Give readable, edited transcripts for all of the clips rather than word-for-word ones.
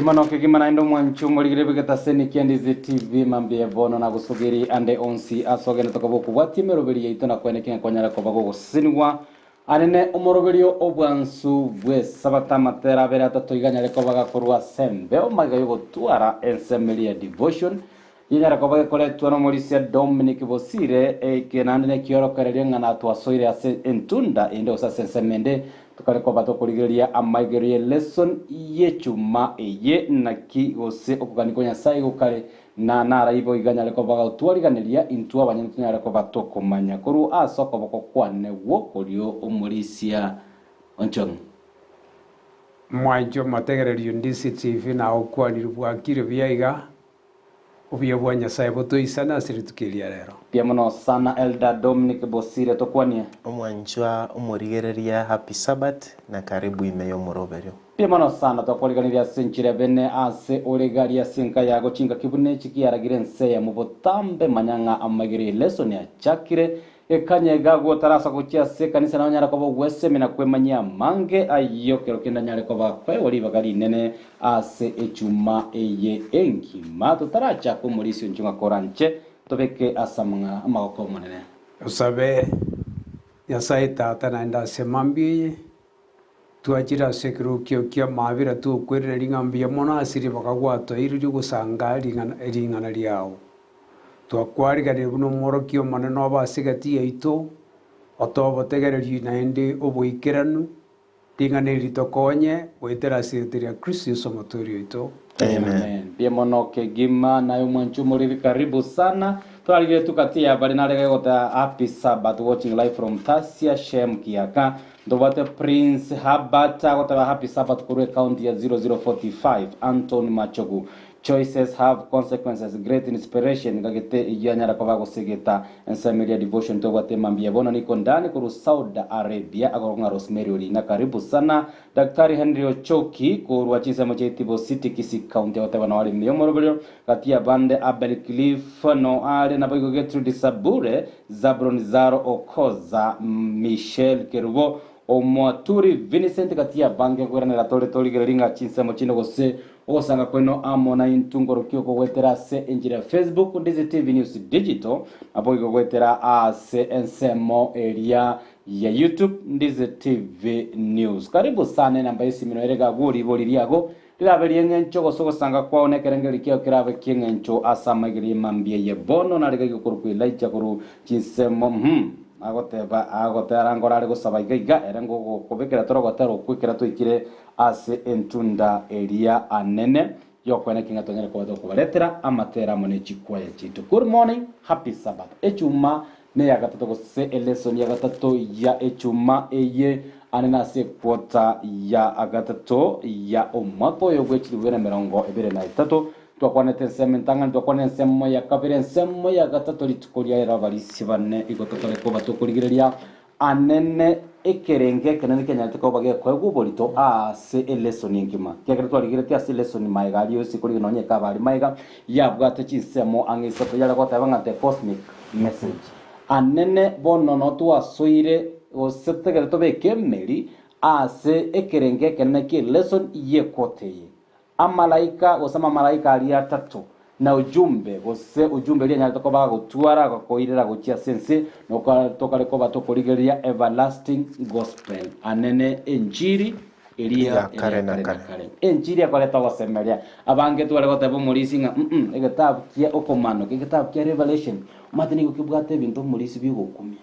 Mono kegima naende omwanchi omorigire bw'egetaseni kia Ndizi TV mambia bono nagosogeri ande onsi ase ogenderete koba okobwatia emeroberi yaito na koenekia ng'a kwanyara koba gogosesenigwa anene omoroberio obwansu bw'esabato amatera abere atato iga anyare koba gakorwa ase embeo magega yogotwara ensemo eria ya devotion Yenyare koba gekoretwa nomorisia Dominic Bosire, eke naende nekiorokererio ng'a natwasoire ase entunda ende gose ase ensemo ende, tokare koba tokorigereria amaigero ye lesson y'echuma eye naki gose okogania kwa Nyasae gokare na naraibo iga anyare koba gotwariganeria intwe abanyene tonyare koba tokomanya korwa ase okoboko kwane gwokorio omorisia Onchong'e. Mwanche omotegererio Ndisi TV nagokwanire bwakire buya iga. Obuya bwa Nyasae botoisane ase rituko eri ria rero. Mbuya mono sana Elder Dominic Bosire tokwanie. Omwanchwa omorigereria happy Sabbath na karibu ime y'omoroberio. Mbuya mono sana twakoriganirie ase enchera bene ase ore gari ase enka yago chingaki buna echi kiaragire ense eyemo botambe manya ng'a amaigerio ye lesson achakire Ekanya iga agwo otarasa gochia ase ekanisa nonyare koba ogwesemia na kwemanyia amange ayio kero kende anyare koba akoegwa ribaga rinene ase echuma eye engima. Totarachaka omorisia onchwe ng'a koranche tobeke ase amang'ana amagoko Omonene. Tosabe Nyasae Tata naende ase mambia eye, twachire ase ekerokio ki'amaabera tokwerera ring'a mbuya mono ase ribaga gwatoeire ri'ogosanga ring'ana ring'ana riao. Twakwariganirie buna omworokia omonene obe ase egati yaito, otoe obotegereri naende oboikeranu, ring'ana eri ritokonye goetera ase erieta ria Kristo Yeso Omotoori oito. Amen. Mbuya mono kegima naye omwanchi omoriri karibu sana twarigire tukati ya bari narege gota happy Sabbath watching live from Tasia Shem Kiaka ntobwate Prince Herbert agoteba happy Sabbath korwa ecounty ya 0045 Anton Machogu Choices have consequences, great inspiration gagete eyio anyara koba agosegeta ensemo eria devotion tobwate mambia bono niko ndani korwa Saudi Arabia akorokwa ng'a Rosemary Orina karibu sana Daktari Henry Ochoki korwa chinsemo chia Itibo City Kisii County agoteba nao are ime yomoroberio gati yabande Abel Cliff no are naboigo Gertrude Sabure Zabron Zaro Okoza Michelle Kerubo Omwaturi Vincent gati yabange koiranera tore torigereria ng'a chinsemo chinde gose Ogosanga kwaino amo naintwe nkorokia okogoetera ase enchera ya Facebook, Ndizi TV News Digital, naboigo goetera ase ensemo eria ya YouTube, Ndizi TV News. Karibu sana enamba y'esimi noyo ere gagwo ribori riago rirabe ri'eng'encho gose ogosanga kwao nekerengererio kiao kerabe ki'eng'encho ase amaigerio y'emambia eye bono nare gaiga okorokwa Elijah korwa chinsemo uhum agoteba agotera ngoro are gosaba iga iga ere ngogokobekera tore ogotera okwo ekero twaikire Ase entunda eria anene y'okoeneki ng'a tonyare koba tokobaretera amatera amo ne chikwaya chiaito. Good morning, happy Sabbath. Echuma neya gatato gose elesson ya gatato ya echuma eye anene ase equarter ya gatato ya omwaka oyo bwe chilifu bibere na emerongo ebere na etato. Twakwanete ensemo entang'ani, twakwanire ensemo ya kabere, ensemo ya gatato rituko ria rero abarisia bane igo totare koba tokorigereria Anene ekerengo ekenene kianyarete koba gekoegwa oborito aase elesoni engima, ekiagera twarigeretie ase elesoni maega aria yonsi korigia nonya ekaba aria maega yabwate chinsemo ang'e isato yare goteba ng'a the cosmic message. Anene bono noo twasoire gose totegere tobeke emeri ase ekerengo ekenene ki'elesoni y'equota eye. Amalaika gose amamalaika aria atato, na ujumbe gose ujumbe eria anyarete koba agotwara agakoirera gochia ase ense, noka tokare koba tokorigereria everlasting gospel, anene enchiri eria Ya kare eria na kare na kare. kare. Enchiri ekoreta ogosemeria. Abange tware goteba omorisia ng'a mm egetabu kia okomanoka, egetabu kia revelation, omanyete nigo kebwate ebinto omorisia biogokumia.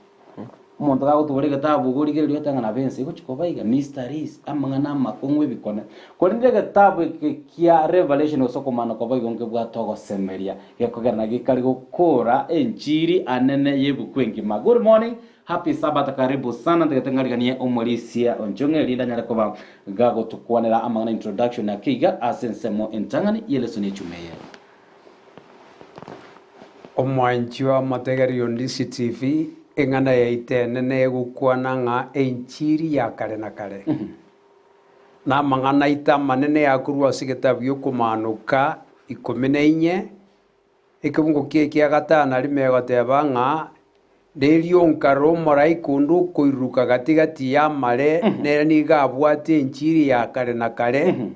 Omonto gagotubora egetabu igo origereria otebe ng'a nabo ense egochia koba iga, mysteries, amang'ana amakong'u ebikone. Korende egetabu eke kia Revelation gose okomanoka boigo nkebwate ogosemeria, gekogera naki kare gokora enchiri anene y'ebuku engima. Good morning, happy Sabbath, karibu sana, ntagete ng'ariganie omorisia onchong'e erinde anyare koba gagotukwanera amang'ana introduction ake iga ase ensemo entang'ani y'elesoni echuma eye. Omwanchi w'amategererio o Ndisi TV, eng'ana yaito enene egokwana ng'a enchiri ya kare na kare. Na amang'ana aito amanene yakorwa ase egetabu gi'okomaanoka ikomi na inye, ekebungo kiaye kia gatano na rimo egoteba ng'a, Nerio nkare omoraika onde okoiruruka gati-gati y'amare, nere nigo abwate enchiri ya kare na kare.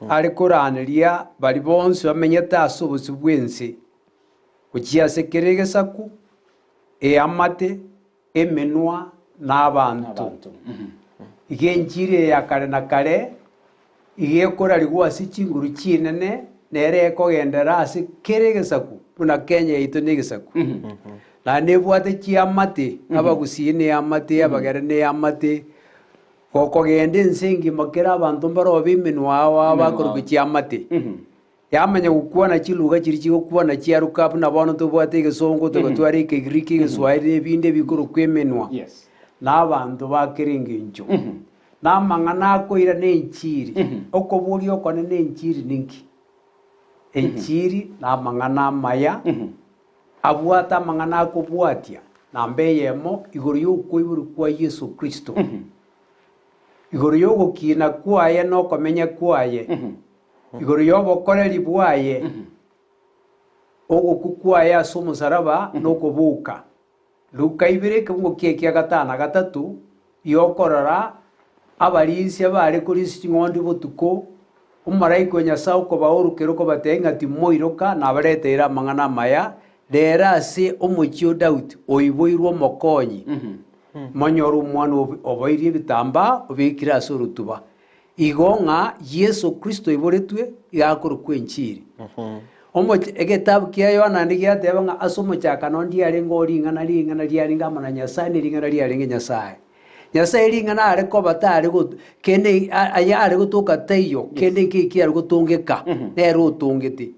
Are koraneria baria bonsi bamenyete ase obosio bw'ense, gochia ase kera egesaku, eamate, emenwa, na abanto. Iga enchiri eye ya kare na kare iga ekorarigwa ase chinguru chinene, nere ekogenderera ase kera egesaku, buna Kenya yaito negesaku. Naende nebwate chiamate, abagusii neamate, abagere neamate, gokogenda ense engima kera abanto mbarobe emenwa ao ao bakorokwa chiamate. Yamanya gokwana chiluga chiria chigokwana chiaruka buna bono tobwate egesongo, togatwara ekegiriki, egeswahili na ebinde ebikorokwa emenwa, na abanto ba kera engencho. Na amang'ana akoira nenchiri. Okoboria okonene enchiri ninki? Enchiri namang'ana amaya, abwate amang'ana akobwatia namba eyemo igoro y'okoiborwa kwa Yeso Kristo, igoro y'ogokina kwaye na okomenya kwaye, igoro y'obokoreri bwaye, ogokwa kwaye ase omosaraba na okoboka. Luka ibere ekebungo kia ekia gatano na gatato, y'okorora abarisia bare korisia ching'ondi botuko, omolaika o Nyasae okobaorokera okobatebia ng'a timoiroka, nabareteire amang'ana amaya, rero ase omochie o Daudi oiboirwe omokonyi, monyore omwana oboirie ebitambaa obekire ase orotuba. Igo ng'a Yeso Kristo oiboretwe iga akorokwa enchiri. Omoch egetabu kia Yohana naende giateba ng'a ase omochakano ndiarenge oo ring'ana, ring'ana riarenge amo na Nyasae, ne ring'ana riarenge Nyasae. Nyasae ring'ana are koba tare got kende a aye are gotoka taiyo, kende nki kiare gotongeka, nere otongete.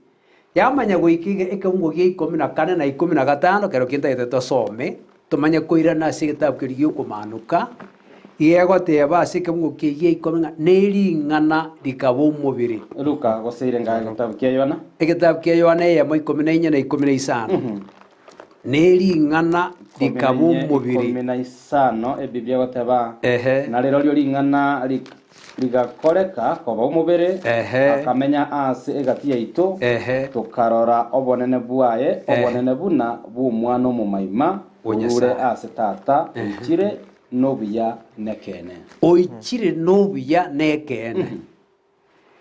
Yamanya goika iga ekeungo gia ikomi na kane na ikomi na gatano, kero kintagete tosome, tomanye koirana ase egetabu keria gi'okomaanoka, iga egoteba ase ekeungo kiaye gia ikomi ng'a nering'ana rikaba omobere. Luka gose irenga egetabu kia Yohana. Egetabu kia Yohana eyemo ikomi na inye na ikomi na isano. Nering'ana rikaba omobere. Ikomi na isano Ebiblia egoteba, Ehe. Na rirorio ring'ana ri- rigakoreka koba omobere, Ehe. akamenya aase egati yaito, Ehe. tokarora obonene bwaye, Ehe. obonene buna bw'Omwana omomaima, O orure Nyasae. ase Tata, oichire nobuya nekeene. Oichire nobuya nekeene.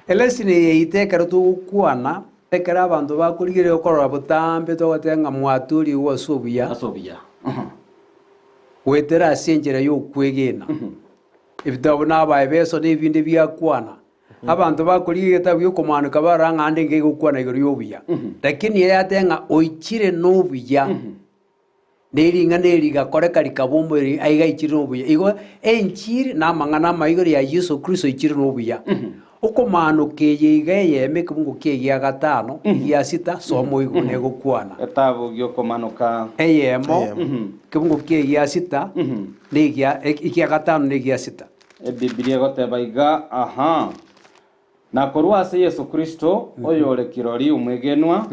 Elesini eye yaito ekero togokwana, ekero abanto bakorigereria okorora botambe togoteba ng'a mwatorigwe ase obuya, Ase obuya. goetera ase enchera y'okwegena. Ebitabu na Abaefeso na ebinde biakwana. Abanto bakorigia egetabu gi'okomaanoka barora ng'a ande nkegokwana igoro y'obuya. Lakini eye yateba ng'a oichire nobuya. Ne ring'ana eri rigakoreka rikaba omobere aiga aichire nobuya. Igo enchiri namang'ana amaya igoro ya Yeso Kristo oichire nobuya. Okomaanoka eye iga eyemo ekebungo kiaye gia gatano, egia sita, soma oigwe buna egokwana. Etabu gi'okomanoka. Eyemo, Eyemo. ekebungo kiaye gia sita, na egia ekia gatano na egia sita. Ebibilia egoteba iga, Aha. Na korwa ase Yeso Kristo, oyore kirori omwegenwa,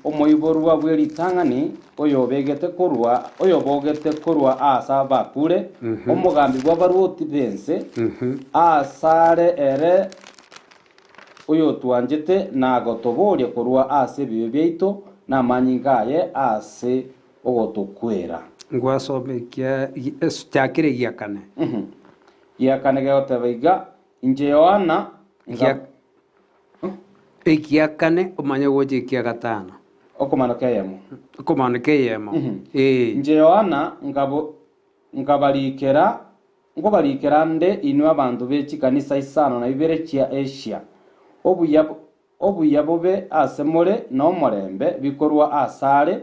omoiborwa bwe ritang'ani, oyobegete korwa oyobogete korwa aase abakure, omogambi bw'abarwoti b'ense, aasare ere oyotwanchete na gotoboria korwa ase ebibe biaito namanyinga aye ase ogotokwera. Ngwasoma ekia chakire egia kane. Gia kane gegoteba iga, Inche Yohana Egia egia kane omanye gocha ekia gatano. Okomanoka eyemo. Okomanoka eyemo. Ee. Inche Yohana nkabo nkabarikera nkobarikera nde inwe abanto be chikanisa isano na ibere chia Asia, obuya Obuya bobe ase more na omorembe bikorwa asare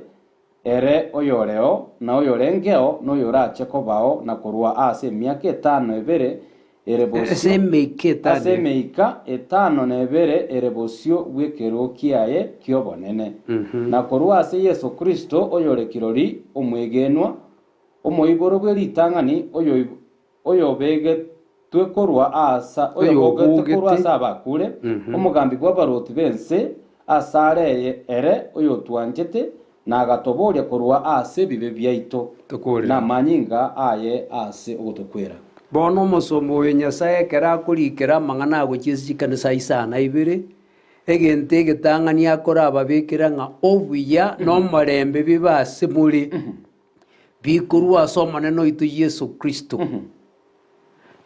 ere oyoreo, na oyorengeo, na oyorache kobao, na korwa ase emiaka etano ebere ere Ase bosio, emeika etano ase emeika etano na ebere ere bosio bw'ekerogo kiaye ki'obonene, na korwa ase Yeso Kristo oyore kirori omwegenwa, omoiboro bwe ritang'ani, oyo oyobegetwe korwa aasa oyobogete korwa ase abakure, omogambi bw'abarwoti b'ense, asare eye ere oyotwanchete na agatoboria korwa ase ebibe biaito, Tokorera. namanyinga aye ase ogotokwera. Bono omosomba oyo Nyasae ekero akorikera amang'ana agochia ase chikanisa isano na ibere, egento egetang'ani akorababekera ng'a obuya na omorembe bibe ase more. bikorwa ase Omonene oito Yeso Kristo.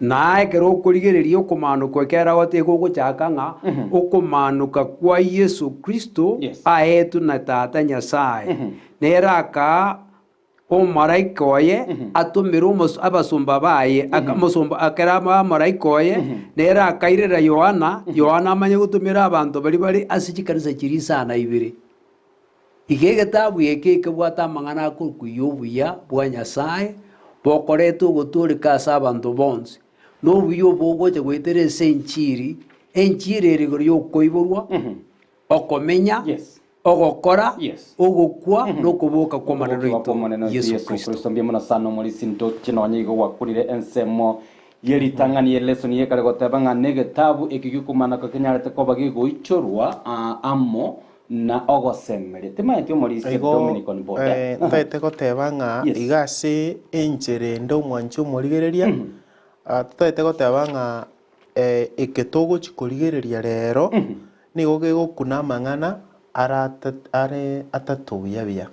Na ekero okorigereria okomaanoka ekero agote igo ogochaka ng'a okomaanoka kwa Yeso Kristo Yes. aetwe na Tata Nyasae, nere akaa omomalaika oye atomere omos abasomba baye, aka omosomba ekero amoa omomalaika oye, nere akairera Yohana, Yohana amanye gotomera abanto baria bare ase chikanisa chiria isano ibere. Iga egetabu eke ekebwate amang'ana akorokwa y'obuya bwa Nyasae, bokoreta ogotooreka ase abanto bonsi, na obuya obo bogocha goetera ase enchiri, enchiri ere igoro y'okoiborwa, okomenya, Yes. ogokora, Yes. ogokwa, na okoboka kw'Omonene Okoboka oito kw'Omonene oito Yeso Yeso Kristo. Kristo. Mbuya mono sana omorisia ntoche nonye igo gwakurire ensemo ye ritang'ani ye lesson ye kare goteba ng'a negetabu eki giokomanaka kenyarete koba gegoichorwa ah, amo na ogosemeria. Timaeti omorisia Igo Dominic on board. eh, ntaete goteba ng'a Yes. iga ase enchera ende omwanchi omorigereria, ah, totaete goteba ng'a eh, eke togochi korigereria rero, nigo gegokuna amang'ana arata are atato buya buya.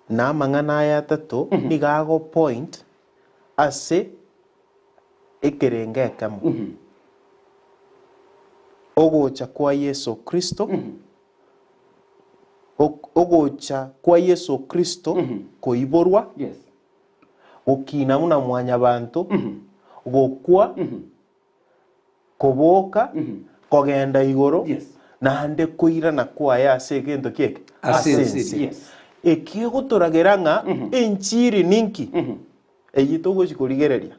Na amang'ana aya atato nigo ago point ase ekerengo ekemo. Ogocha kwa Yeso Kristo, ogocha kwa Yeso Kristo koiborwa, Yes. gokina buna mwanyabanto, gokwa, koboka, kogenda igoro, Yes. naende koirana kwaye ase egento kieke? Ase Ase ense. ense. Yes. Eki egotoragera ng'a enchiri ninki? Eyio togochi korigereria.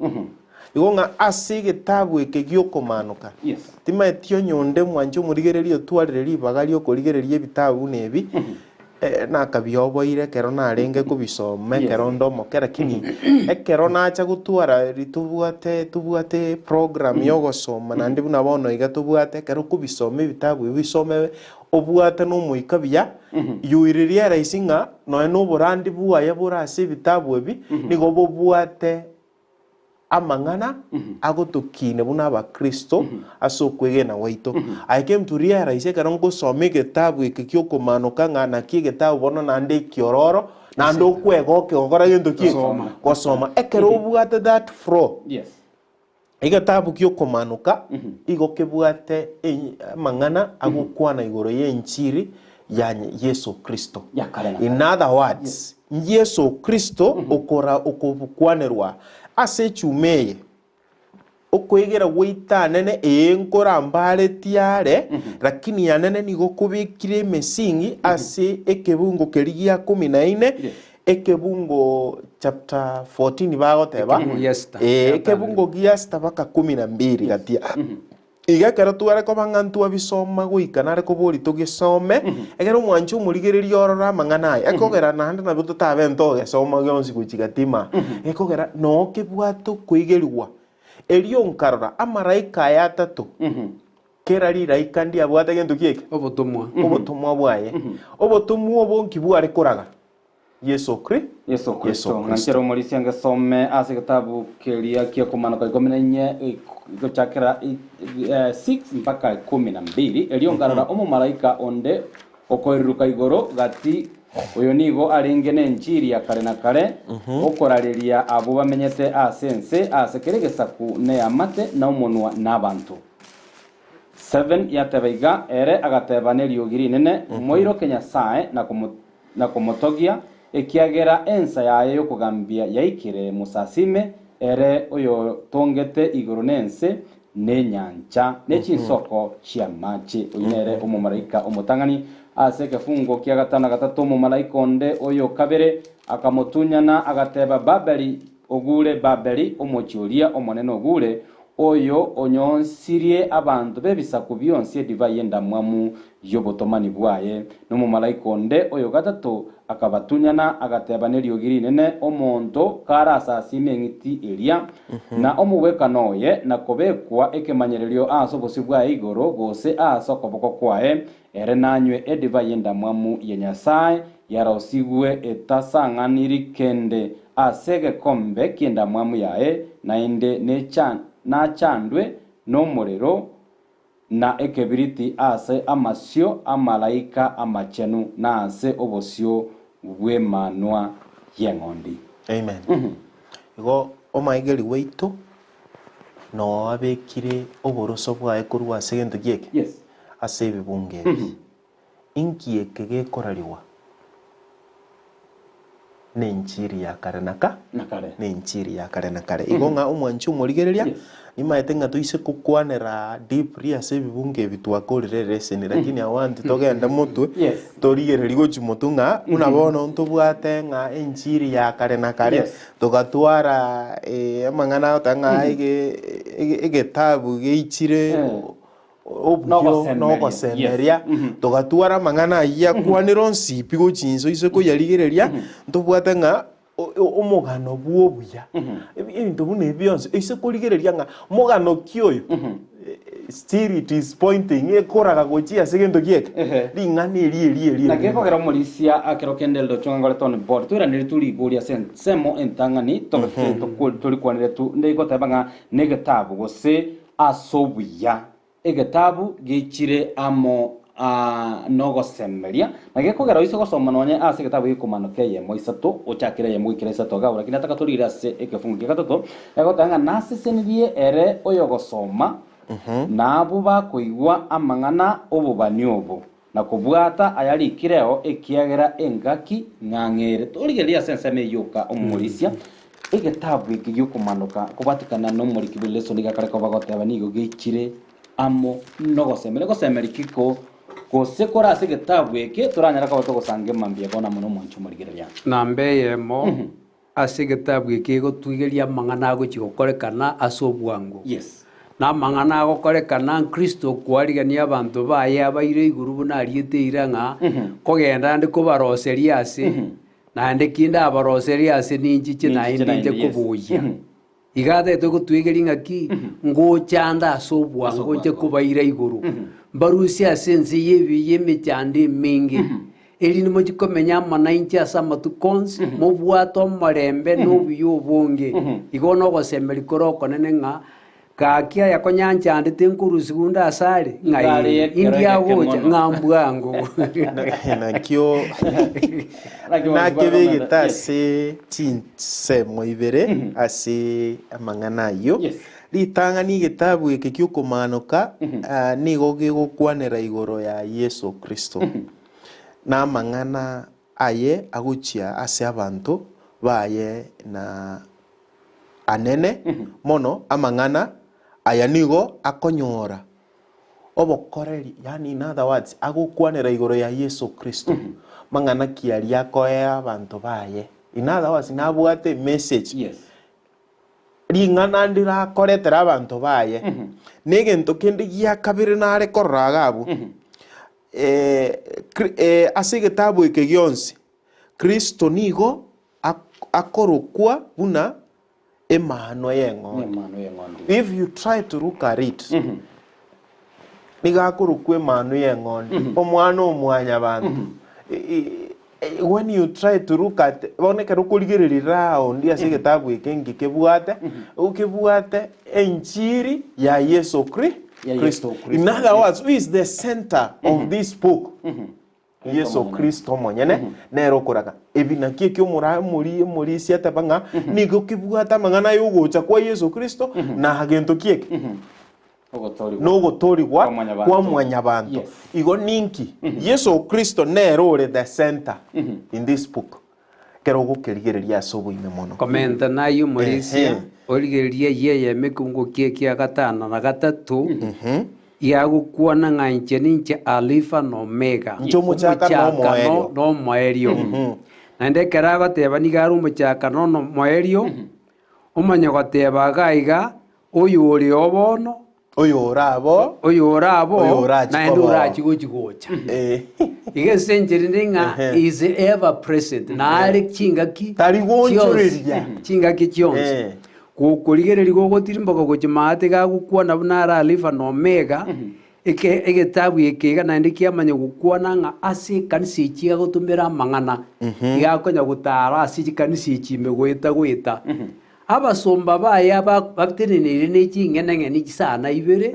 Igo ng'a ase egetabu eke gi'okomanoka, Yes. timaeti onye onde mwanche omorigereria otwarire ribaga ri'okorigereria ebitabu buna ebi, eh, nakabioboire ekero narenge kobisoma Yes. ekero onde omoke, lakini ekero nacha gotwara ri tobwate tobwate program ya ogosoma naende buna bono iga tobwate ekero okobisoma ebitabu ebi obisome obwate na omoika buya, you will realize ng'a nonya na oborandi bwaye bore ase ebitabu ebi, nigo bobwate amang'ana agotokiina buna abakristo ase okwegena gwaito. I came to realize ekero ngosoma egetabu eke gi'okomanoka ng'a naki egetabu bono naende ekiororo, naende okwegokia gokora gento ki? Gosoma. Gosoma. Ekero obwate that flow, Yes. egetabu gi'okomanoka igo kebwate amang'ana agokwana igoro y'enchiri ya Yeso Kristo. Ya kare na kare. In other words, Yeso Kristo okora okokwanerwa ase echuma eye, okwegera gwaito anene ee nkorambaretie are, lakini anene nigo kobekire emesingi ase ekebungo keria gia kumi na ine, Yes. ekebungo chapter 14 bagoteba, Ekebungo gia sita. ee, ekebungo gia sita mpaka kumi na mbili gatia. Iga ekero tware koba ng'a ntwabisoma goika nare koboria togesome, ekero omwanchi omorigereria orore amang'ana aya, ekogera naende nabio totabe ntogesoma gionsi gochia gatima, ekogera noo kebwate okoigerigwa. Erio nkarora amaraika aya atato, kera riraika ndiabwate gento ki eke? Obotomwa. Obotomwa bwaye. Obotomwa obo nki bware koraga? Yeso Kri. Yeso Yeso Kristo. Kristo. Ng'anchere omorisia ngesome ase egetabu keria ki'okomanoka ikomi na inye gochakera 6 mpaka ikomi na mbili. Erio nkarora omomalaika onde okoiruruka igoro gati, oyo nigo arenge nenchiri ya kare na kare, okorareria abwo bamenyete ase ense, ase kera egesaku, na eamate, na omonwa, na abanto. 7 yateba iga, Ere agateba neriogi rinene, Moiroke Nyasae na na komotogia, ekiagera ensa yaye y'okogambia yaikire, mosasime ere oyotongete igoro na ense, na enyancha, ne chinsoko chi'amache. Oyio nere omomalaika omotang'ani. Ase ekefungo kia gatano na gatato omomalaika onde oyo kabere akamotunyana, agateba, Babeli ogure, Babeli, omochie oria omonene ogure, oyo onyonsirie abanto b'ebisaku bionsi edivai y'endamwamu y'obotomani bwaye. Nomomalaika onde oyo gatato akabatunyana, agateba neriogi rinene, Omonto karasasime eng'iti eria, na omogwekano oye, na kobekwa ekemanyererio ase obosio bwaye igoro, gose ase okoboko kwaye, ere nanywe edivai y'endamwamu ya Nyasae, yarosigwe etasang'aniri kende ase egekombe ki'endamwamu yaye, naende nachandwe nomorero na ekebiriti ase amasio 'amalaika amachenu, na ase obosio bw'Emanwa y'Eng'ondi. Amen. Igo. Omoegeri gwaito noo abekire oboroso bwaye korwa ase egento gieke? Yes. Ase ebibungo ebi. Inki eke gekorarigwa nenchiri ya kare na ka? Na kare. Nenchiri ya kare na kare. Igo ng'a omwanchi omorigereria, Yes. nimaete ng'a toise kokwanera deeply ase ebibungo ebi twakorire eleseni lakini I want togende motwe, Yes. torigererie gochia motwe ng'a buna bono ntobwate ng'a enchiri ya kare na kare, Yes. togatwara amang'ana agoteba ng'a ege egetabu geichire obuya Nogosemeria. nogosemeria, Yes. Mhm. togatwara amang'ana ayio akwanire onsi pi gochia inse ise koyarigereria, ntobwate ng'a o- o- omogano bwa obuya. Ebi- Ebinto buna ebi bionsi, ise korigereria ng'a mogano ki oyo, still it is pointing, ekoraga gochia ase egento gieke, Ehe. ring'ana eri eri eri Naki eri. ekogera omorisia akero kende rirochio ng'a ngorete on board toiraneri tu rigori ase ensemo entang'ani to- to- torikwanire tu ndegoteba ng'a negetabu gose ase obuya Egetabu geichire amo nogosemeria, na gekogera oise gosoma nonye ase egetabu gekomanoka eyemo isato, ochakere eyemo goikera isato iga lakini nataka torigere ase ekefungu kia gatato, egoteba ng'a nasesenirie ere oyogosoma, na abwo bakoigwa amang'ana 'obobani obo, na kobwata ayarikireo, ekiagera engaki ng'ang'e ere. Torigererie ase ensemo eyio yoka omorisia, egetabu eke gi'okomanoka kobatikana nomoriki bwe lesson iga kare koba goteba nigo geichire amo nogosemeria. Gosemeria ki ko gose kore ase egetabu eke toranyare koba togosanga emambia bono amo nomwanchi omorigereria? Namba eyemo ase egetabu eke egotwigeria amang'ana agochia gokorekana ase obwango. Yes. Na amang'ana agokorekana Kristo okwarigania abanto baye abaire igoro buna ariete eira ng'a kogenda ande kobaroseria ase, naende ki ndabaroserie ase ninchiche Ninchiche naende naende, inche yes. koboyia. Iga atagete gotwegeria ng'aki ngocha ande ase obwango nche kobaira igoro, mbarusie ase ense y'ebibe y'emechando emenge, erinde mochie komenya amo nainche ase amatuko onsi, mobwate omorembe na obuya obonge. Igo nogosemeria kore okonene ng'a gaki aya konyanchandete nkorusigwa onde asare, ng'a Iga are ee, ekero indi egeke agocha mono. ng'a mbwango. Nakio nakebegete ase chinsemo ibere ase amang'ana ayio. Yes. Ritang'ani egetabu eke gi'okomanoka nigo gegokwanera igoro ya Yeso Kristo, na amang'ana aye agochia ase abanto baye na anene mono amang'ana aya nigo akonyora Obokoreri, yaani in other words, agokwanera igoro ya Yeso Kristo, mang'ana ki aria akoea abanto baye. In other words, nabwate emessage, Yes. ring'ana ndirakoretera abanto baye. Na egento kende gia kabere nare korora iga abwo, Kri- ase egetabu eke gionsi, Kristo nigo ak- akorokwa buna Emaanwa y'eng'ondi. Emaanwa y'eng'ondi. If you try to look at it, nigo akorokwa emaanwa y'eng'ondi, omwana o mwanyabanto. When you try to look at, bono ekero okorigereria round ase egetabu eke nki kebwate, kebwate enchiri ya Yeso Kri- Ya Yeso Kristo. Kristo, In other yes. words, who is the center of this book? Yeso Kristo omonyene nere okoraga. Ebi nakio ekio omora omori omorisia ateba ng'a nigo kebwate amang'ana y'ogocha kwa Yeso Kristo na gento ki eke? Ogotoorigwa. Nogotoorigwa Kwa mwanyabanto. kwa mwanyabanto. Yes. Igo ninki? Yeso Kristo nere ore the center in this book. Ekero ogokerigereria ase oboime mono. Komenta nayio omorisia, Ehe. origererie eyio eyemo ekeungo kie ekia gatano na gatato, yagokwana ng'a inche ninche Alifa na Omega, Inche omochakano na omoerio. na omoerio. Naende ekero agoteba nigo are omochakano na omoerio, omanye goteba iga iga, Oyore oo bono, Oyore abo, oyore abo, Oyorachie naende koba oo. orachie gochia gocha. Eh. Iga ase enchera ende ng'a Ehe. is ever present, nare chingaki Tari goonchoreria. chionsi, chingaki chionsi. Eh. Gokorigereria gogotirimboka gochia maate gagokwana buna are Alifa na Omega, eke egetabu eke iga naende kiamanya gokwana ng'a ase ekanisa echi agotumera amang'ana, iga akonya gotara ase chikanisa echi ime goeta goeta. Abasomba baye aba bateneneire ne ching'enang'eni chisana ibere,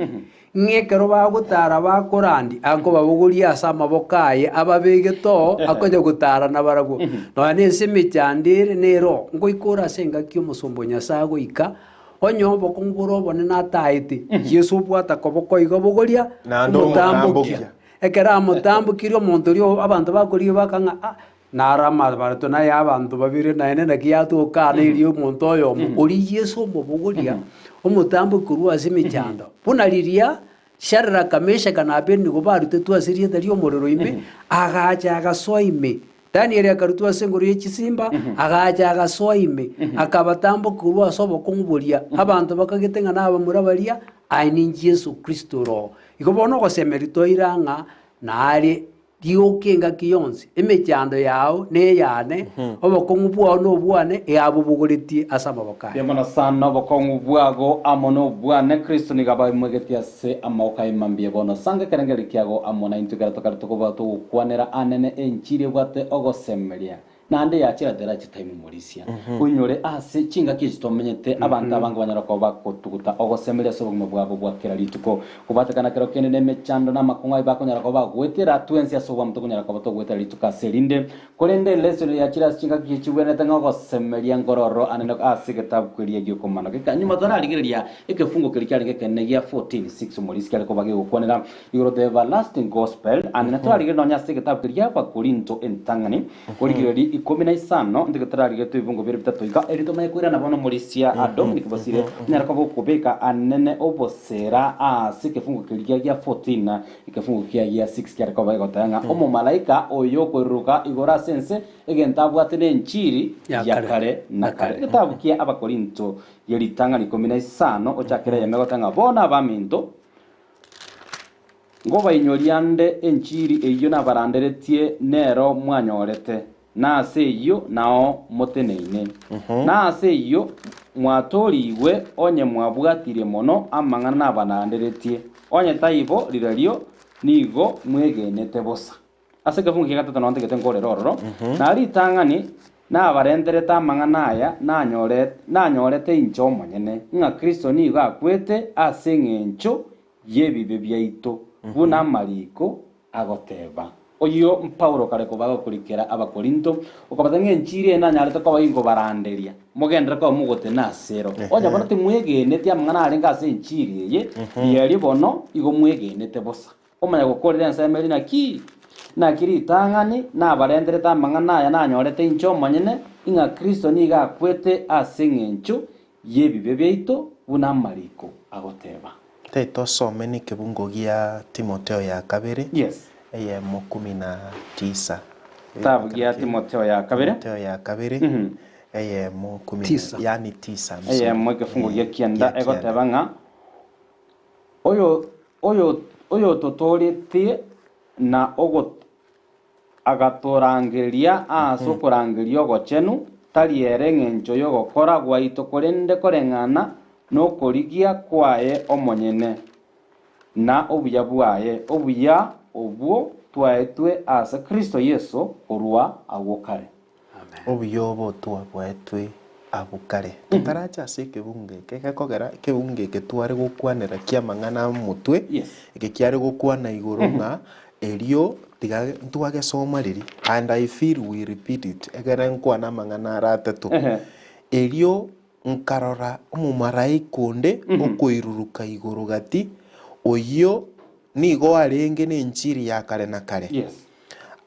ng'a ekero bagotara bakorandia, akobabogoria ase amaboko aye, ababegete oo, akonya gotara nabarabwo. Nonya na ense emechando ere nere oo, ngoika ore ase engaki omosomba o Nyasae agoika, onye obokong'u bore obonene ataete, Yeso obwata koboko iga obogoria, Naende omotambokia. omotambokia. Ekero amotambokirie omonto oria abanto bakorigia baka ng'a ah, Naro amabareto naye abanto babere, naende naki yatoka ane erio omonto oyomo, oria Yeso omobogoria, omotamboki korwa ase emechando. Buna riria Shadraka, Meshaka, na Abednego barutetwe ase erieta ri'omorero ime, agacha agasoa ime. Danieli akarutwa ase engoro ye chisimba, agacha agasoa ime, akabatambokia korwa ase obokong'u boria. Abanto bakagete ng'a nabamura baria, aye ninche Yeso Kristo ore oo. Igo bono ogosemeria twaira ng'a nare Rioka engaki yonsi, emechando yao neyane, obokong'u bwao nobwane, eabobogoretie ase amaboko aye. Mbuya mono sana obokong'u bwago amo nobwane, Kristo nigo abaimogetie ase amaboko aye mambia bono. Sanga ekerengererio kiago amo naintwe ekero tokare tokoba togokwanera anene enchiri ebwate ogosemeria, naende yachera the right time morisia. Oinyore ase chingaki echi tomenyete, abanto abange banyara koba bagotuguta ogosemeria ase obogima bwabo bwa kera rituko. Kobatekana kero kende nemechando na amakong'u aye bakonyara koba bagoetera, twensi ase obwamo tokonyara koba togoetera rituko ase erinde. Korende elesson eye yachire ase chingaki echi chigwenerete ng'a ogosemeria nkororo anene ase egetabu keria gi'okomana. Geka nyuma torarigereria ekefungo keria kiarenge ekenene gia 14:6 omorisia kiare koba gegokwanera igoro the everlasting gospel, anene torarigereria nonya ase egetabu keria gi'Abakorinto entang'ani, Korigereria ikomi na isano, ntige torarigeretie ebibungo bire bitato iga, erio tomanye koirana bono omorisia Dominic Bosire, onyare koba okobeka anene obosera ase ekefungo keria gia 14, ekefungo kia gia 6 kiare koba gegoteba ng'a omomalaika oyo okoiruruka igoro ase ense, egento abwate nenchiri Ya ya kare kare na na kare. kare. Egetabu kia Abakorinto ye ritang'ani ikomi na isano, ochakere eyemo egoteba ng'a bono abaminto, Nkobainyoria nde enchiri eyio nabaranderetie nero mwanyorete, na ase eyio nao moteneine. Na ase eyio mwatoorigwe onye mwabwatirie mono amang'ana nabaranderetie, onye taibo rirorio nigo mwegenete bosa. Ase ekefungo kia gatato nao ntagete nkorere ororo, na ritang'ani nabarenterete amang'ana aya nanyorete inche omonyene, ng'a Kristo nigo akwete ase engencho y'ebibe biaito, buna amariko agoteba. Oyio Paulo kare koba agokorikera Abakorinto, okobata ng'a enchiri eye nanyarete koba inkobaranderia, mogenderere koba mogotena ase ero. Onye bono timwegeneti amang'ana arenge ase enchiri eye, riario bono igo mwegenete bosa. Omanya gokorera ensemo eria naki? Naki ritang'ani nabarenterete amang'ana aya nanyorete inche omonyene, ing'a Kristo nigo akwete ase engencho y'ebibe biaito, buna amariko agoteba. Tari tosome nekebungo gia Timotheo ya kabere, Yes. eyemo kumi na tisa. Kitabu gia Timotheo ya kabere. Timotheo ya kabere, eyemo kumi na Tisa. yaani tisa, I'm sorry. Eyemo ekefungo gia Eh, kianda gia kianda. egoteba ng'a oyo oyo oyototooretie na ogo Agatorangeria aase okorangeria ogochenu, tari ere engencho y'ogokora gwaito korende koreng'ana nokorigia kwaye omonyene, na obuya bwaye, obuya obwo twaetwe ase Kristo Yeso korwa agwo kare. Obuya obo twabwaetwe abwo kare. Totaracha ase ekebungo eke, gekogera ekebungo eke tware gokwanera ki'amang'ana amotwe, eke kiare gokwana igoro ng'a Erio tiga ntwagesoma riria, and I feel we repeat it, ekere nkwane amang'ana ara atato. Erio nkarora omomaraika onde okoiruruka igoro gati, oyio nigo arenge nenchiri ya kare na kare,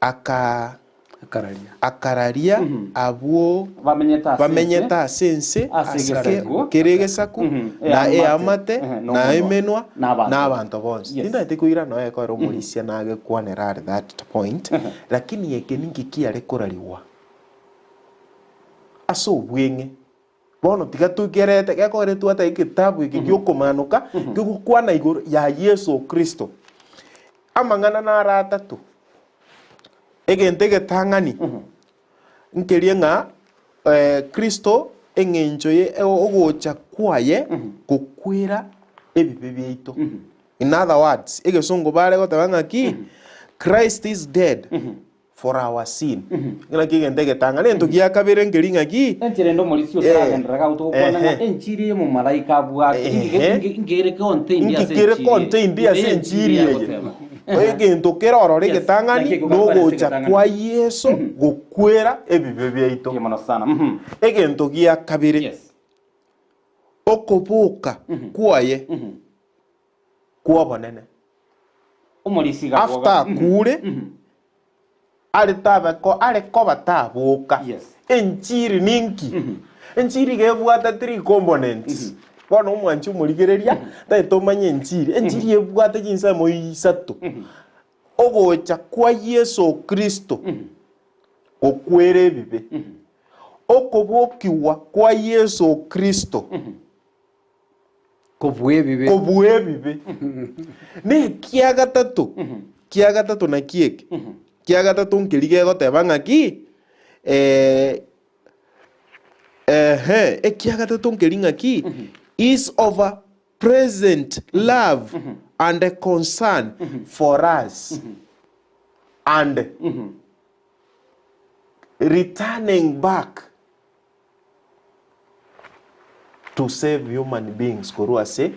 aka Akararia. akararia abwo Bamenyete ase bamenyete ense, ase ense, ase ase egesaku, kera egesaku, na eamate, eamate, ehe, na nomonwa, emenwa, na abanto. na abanto bonsi. Yes. Tindagete koira nonya ekero omorisia nagekwanera at that point, lakini eke ninki kiare korarigwa ase obweng'e. Bono tiga tokerete, gekogera twateba egetabu eke gi'okomanoka, kegokwana igoro ya Yeso Kristo. Amang'ana naro atato. Egento egetang'ani nkeria ng'a Kristo eng'encho ye ogocha kwaye gokwera ebibe biaito. In other words, egesongo bare goteba ng'a ki? Christ is dead. for our sin. Naki egento egetang'ani, egento gia kabere nkeri ng'aki? Enchera ende omorisia Eh, otaragenderera gau togokwana ng'a ehe. enchiri eye omomalaika abwate Ehe. nkere contained Inki ase kere enchiri contained eye. ase Ime enchiri eye eye? agoteba. Egento kere ororo Yes, egetang'ani naki ekio gakwana ase nogocha egetang'ani. kwa Yeso gokwera ebibe biaito. Mbuya mono sana. Mhm. Egento gia kabere, Yes. okoboka kwaye kw'obonene. Omorisia After gakoga. akure, are tabe ko are koba taboka. Yes. Enchiri ninki? Enchiri iga ebwate three components. Bono omwanchi omorigereria, tagete omanye enchiri. Enchiri ebwate chinsemo isato. Ogocha kwa Yeso Kristo gokwera ebibe, okobokigwa kwa Yeso Kristo Kobua ebibe. Kobua ebibe. Na ekia gatato, kia gatato naki eke? Kia gatato nkeri gegoteba ng'aki, eh, ehe, ekia gatato nkeri ng'aki, is of present love and concern for us and returning back To save human beings korwa ase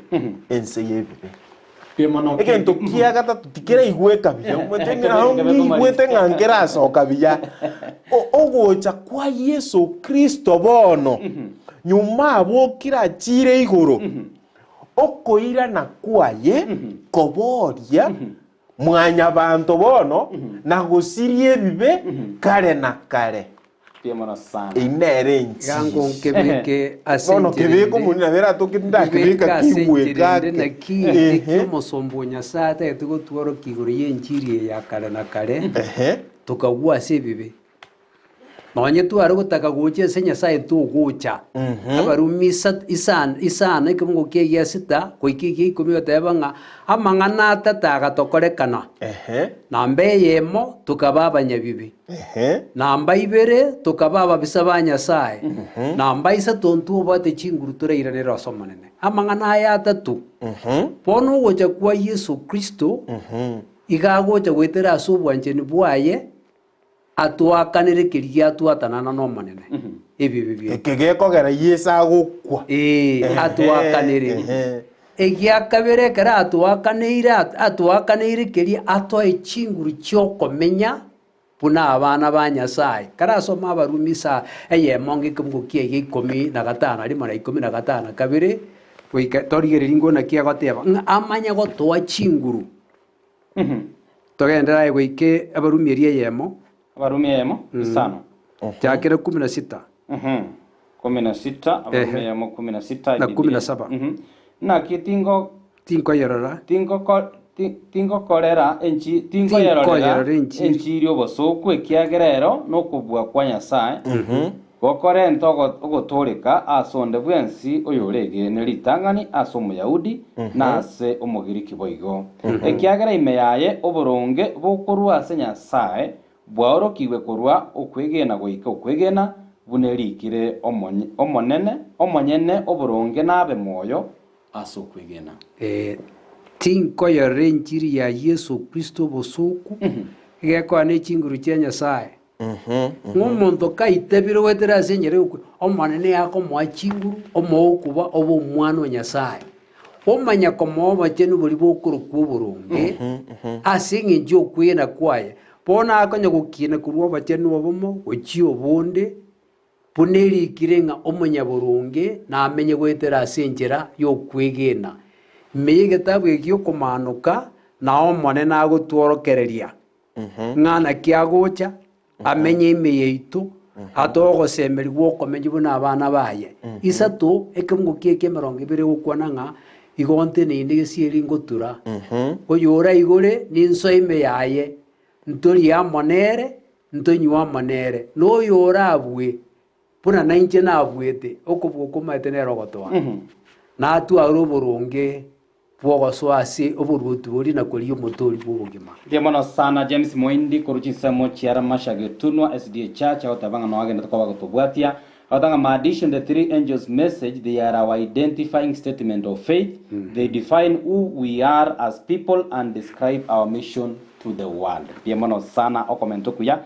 ense y'ebibe. Egento kia gatato tikeraigweka buya, omanyete ng'a nabo ng'igwete ng'a nkerasoka buya. O- Ogocha kwa Yeso Kristo bono, nyuma abokire achiire igoro, okoirana kwaye koboria Mwanyabanto bono na gosiria ebibe kare na kare. Mbuya mono sana. Eyio nere Iga enchiri. nkebeke ase Bono enchera kebeka ende. omoni nabo eratoke Nkebeke ndakebeka ase keigweka enchera ende ake. naki Ehe. eki omosomba o Nyasae atagete gotworokia igoro y'enchiri eye ya kare na kare, Ehe. tokagwa ase ebibe. Nonye tware gotaka gocha ase Nyasae togocha. Abarumi isa- isano isano ekemungo kia egia sita goika egia ikomi goteba ng'a amang'ana atato agatokorekana. Ehe. Namba eyemo tokaba abanyabibe. Ehe. Namba ibere tokaba ababisa ba Nyasae. Namba isato ntobwate chinguru torairanere ase Omonene. Amang'ana aya atato. Bono ogocha kwa Yeso Kristo iga agocha goetera ase obwanchani bwaye Atoakanere keria giatwatanana n'Omonene ebibe biaito. Eke gekogera Yeso agokwa. Ee, atoakanere. Ehe. Egia kabere ekero atoakaneire atoakaneire keria atoe chinguru chi'okomenya buna abana ba Nyasae. Karasome Abarumi isa eyemo ng'ekebugo kia egia ikomi na gatano rimo na ikomi na gatano na kabere, goika torigererie ng'o naki agoteba, ng'a amanye gotoa chinguru. Togenderere aye goika Abarumi eria eyemo. Abarumi eyemo, isano. Chakera kumi na sita. Kumi na sita, Abarumi Ehe. eyemo kumi na sita. Na kumi na Ebibilia. saba. Naki tingo Tinkoyerora. tingoko ti- tingokorera enchi tinkoyerorera Tinkoyerora enchiri. enchiri obosooku, ekiagera ero nokobua kwa Nyasae, Gokorenta ogotooreka ase onde bwensi oyoregene ritang'ani ase Omoyahudi na ase Omogiriki boigo, ekiagera ime yaye oboronge bokorwa ase Nyasae bwaorokigwe korwa okwegena goika okwegena, buna erikire, Omonene, omonyene oboronge nabe moyo ase okwegena. Ee, tinkoyorera enchiri ya Yeso Kristo obosooku, egekoa ne chinguru chia Nyasae. Ng'a omonto kaitebire goetera ase enchera y'okwe, Omonene akomoa chinguru, omoa okoba obe omwana o Nyasae. Omanya komoa obochenu boria bokorokwa oboronge, ase eng'encho y'okwegena kwaye. Bono akonya gokiina korwa obochenu obomo gochia obonde, buna erikire ng'a omonyaboronge namenye goetera ase enchera y'okwegena. Ime y'egetabu eke gi'okomaanoka, nao Omonene agotworokereria. Ng'a naki agocha amenye ime yaito, atoe ogosemeria gw'okomenya buna abana baye. Isato, ekemungo kiaye ki'emerongo ebere egokwana ng'a igo nteneine gesieri ngotura, oyoraigore ninsoe ime yaye, ntorie amo nere, ntonywe amo nere, na oyorabue, buna nainche nabuete, okobua okomaete nere ogotoa, natware oboronge bw'ogosoa ase oboruoti boria na koria omotoori bw'obogima. Mbuya mono sana James Moindi korwa chinsemo chia Ramasha Getunwa SDA Church agoteba ng'a noa agendete koba gotobwatia. Agoteba ng'a my addition the three angels message they are our identifying statement of faith, they define who we are as people and describe our mission. to the world. Mbuya mono sana okomenta okuya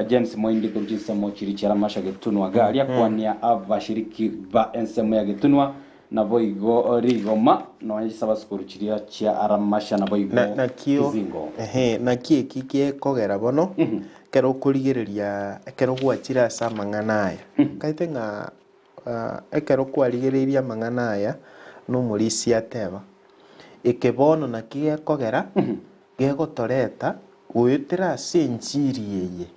James Moindi korwa chinsemo chiria chia Ramasha Getunwa iga aria kwania abashiriki ba ensemo ya Getunwa naboigo Rigoma nonya chisabasukuru chiria chia Ramasha naboigo Na- nakio Kizingo. ehe naki eki gekogera bono ekero okorigereria ekero gwachire ase amang'ana aya nkaete ng'a ah, ekero kwarigereirie amang'ana aya na omorisia ateba eke bono naki gekogera gegotoreta goetera ase enchiri eye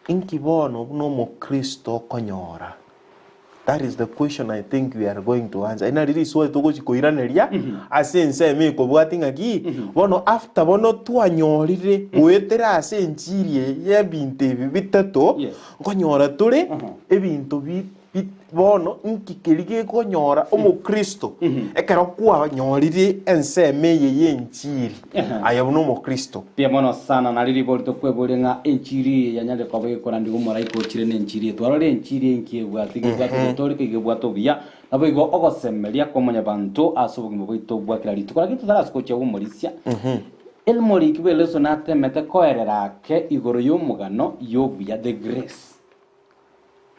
inki bono buna omokristo okonyora That is the question I think we are going to answer. Eri nari riswali togochi koiraneria ase ensemo ekobwati ng'aki bono after bono twanyorire goetera ase enchiri eye y'ebinto ebi bitato Yes. nkonyora tore ebinto bi bi bono nki keria gekonyora omokristo ekero kwanyorire ensemo eye y'enchiri aye buna omokristo. Mbuya mono sana nari ribori tokweboria ng'a enchiri eye yanyarire koba gekorandigwa omoraika ochire nenchiri eye. Twarora enchiri enki ebwate, iga ebwate ogotooreka, iga ebwate obuya, naboigo ogosemeria kw'omonyabanto ase obogima bwaito bwa kera rituko. Lakini totarase gochia bw'omorisia, Elmoriki bw'eleso natemete koerera ake igoro y'omogano y'obuya, the grace.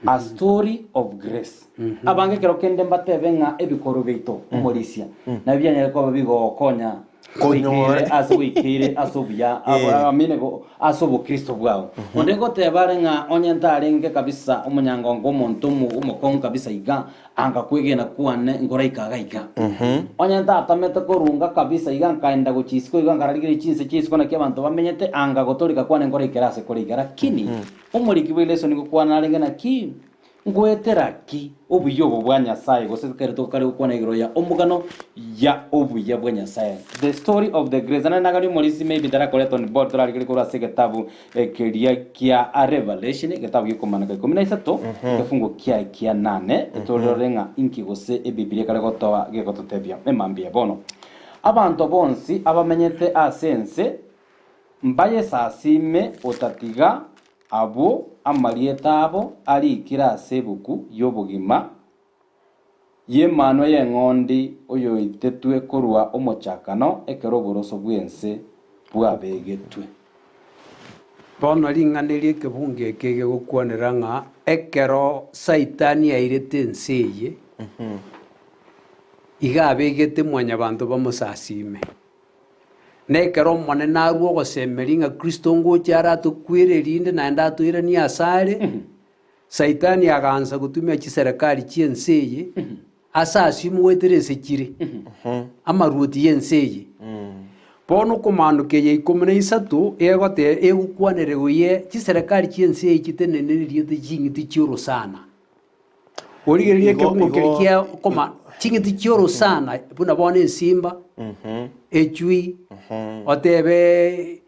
A story of grace. Abange ekero kende mbatebe ng'a ebikoro biaito omorisia nabio bianyare koba bigogokonya Konyora. goikeire ase goikeire ase obuya Eh. I mean go- ase obokristo bwao. Onde goteba are ng'a onye ntarenge kabisa omonyangongo omonto omo- omokong'u kabisa iga anga kwegena kwane nkoraika iga iga. Onye ntatamete korunga kabisa iga nkaenda gochia isiko iga nkararigereria chinse chia isiko naki abanto bamenyete anga gotoreka kwane nkoraikere ase kore iga. Lakini Omoriki bw'eleso nigo kwana arenge naki? Ngoetera ki obuya obo bwa Nyasae gose ekero tokare gokwana igoro ya omogano ya obuya bwa Nyasae? The story of the grace. Naende nagani omorisi maybe tarakoreta on board torarigerie korwa ase egetabu keria kia Revelation egetabu gi'okomaneka ikomi na isato egefungo kiaye kia nane torore ng'a inki gose ebibilia ekare gotoa gegototebia emambia bono. Abanto bonsi abamenyete ase ense Mbayesasime otatiga abwo amarieta abo arikire ase ebuku y'obogima y'Emanwa y'Eng'ondi oyoitetwe korwa omochakano ekero oboroso bw'ense bwabegetwe. Bono ring'ana eri ekebungo eke gegokwanera ng'a ekero Saitani airete ense eye, iga abegete mwanyabanto bamosasime. Na ekero Omonene arua ogosemeria ng'a Kristo ngocha are atokwere erinde naende atoiranie asare, Saitani agansa gotumia chiserekari chi'ense eye ase asio goetera ense chire, amaruoti y'ense eye. Bono okomaanoka eye ikomi na isato egote egokwanera igoro ye chiserekari chi'ense eye chiteneneriete ching'iti chi'orosana. Origererie Igo- ekebungo keria igo- kia okoma ching'iti chi'orosana buna bono ensimba, echui, otebe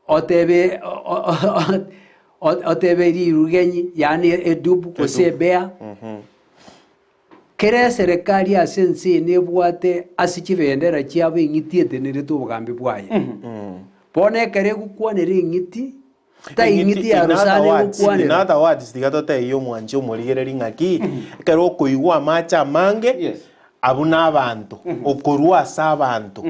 otebe otebe rirugenyi yaani edubu gose ebea. Kera eserekari ase ense eye nebwate ase chibendera chiabo eng'iti etenerete obogambi bwaye. Bono ekero egokwanera eng'iti, tai eng'iti ya In other rosana words, in egokwanera. other words, tiga totebie omwanchi omorigereri ng'aki, ekero okoigwa amache amange, Yes. abwo na abanto, okorwa ase abanto.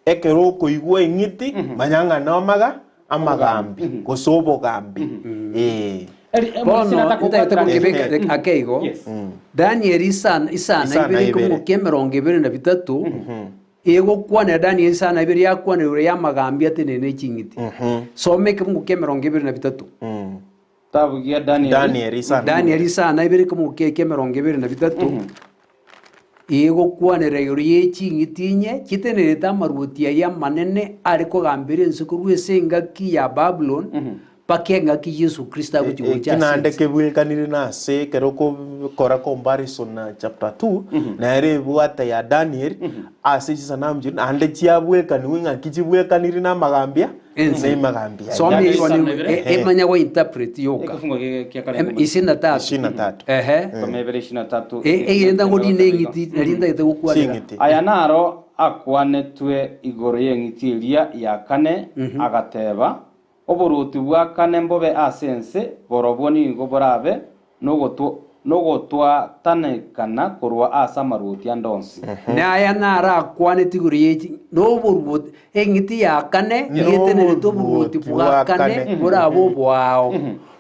Ekero okoigwa eng'iti, manya ng'a namaga, amagambi, gose obogambi. Eh. Bono ntagete gokebeka ake igo, Yes. Daniel isana isana Isana ibere ibere. ekemungo kia emerongo ebere na bitato, egokwanera Daniel isana ibere yakwanera igoro y'amagambi atenene ne ching'iti. Soma ekemungo kia emerongo ebere na bitato. Kitabu gia Danieli. Daniel isana. Daniel isana ibere ekemungo kia kia emerongo ebere na bitato, egokwanera igoro ye ching'iti inye chitenerete amaruoti ayio amanene are kogambera ense korwa ase engaki ya Babulon mpaka engaki Yeso Kristo agochia gocha Eki ase naende ense. kebwekanire nase ekero okokora comparison na chapter 2 nere ebwate ya Daniel ase chisanamu chiria naende chiabwekanigwe ng'aki chibwekanire na amagambia Ense. na emagambia Soma Daniel igo isano nigo ibere. emanya go interpret yoka. Ekefungo kia kare Ishirini na tatu. Ishirini na tatu. Ehe. Soma ibere ishirini na tatu. Egento ngorina eng'iti nari ntagete gokwanera. Ching'iti. Aya naro akwanetwe igoro y'eng'iti eria ya kane, agateba, Oboruoti bwa kane mbobe ase ense, borobwo nigo borabe Nogotwatanekana korwa ase amaruoti ande onsi. Naya narakwanete igoro ye noboruoti, eng'iti ya kane yetenerete oboruoti bwa kane borabe oboao.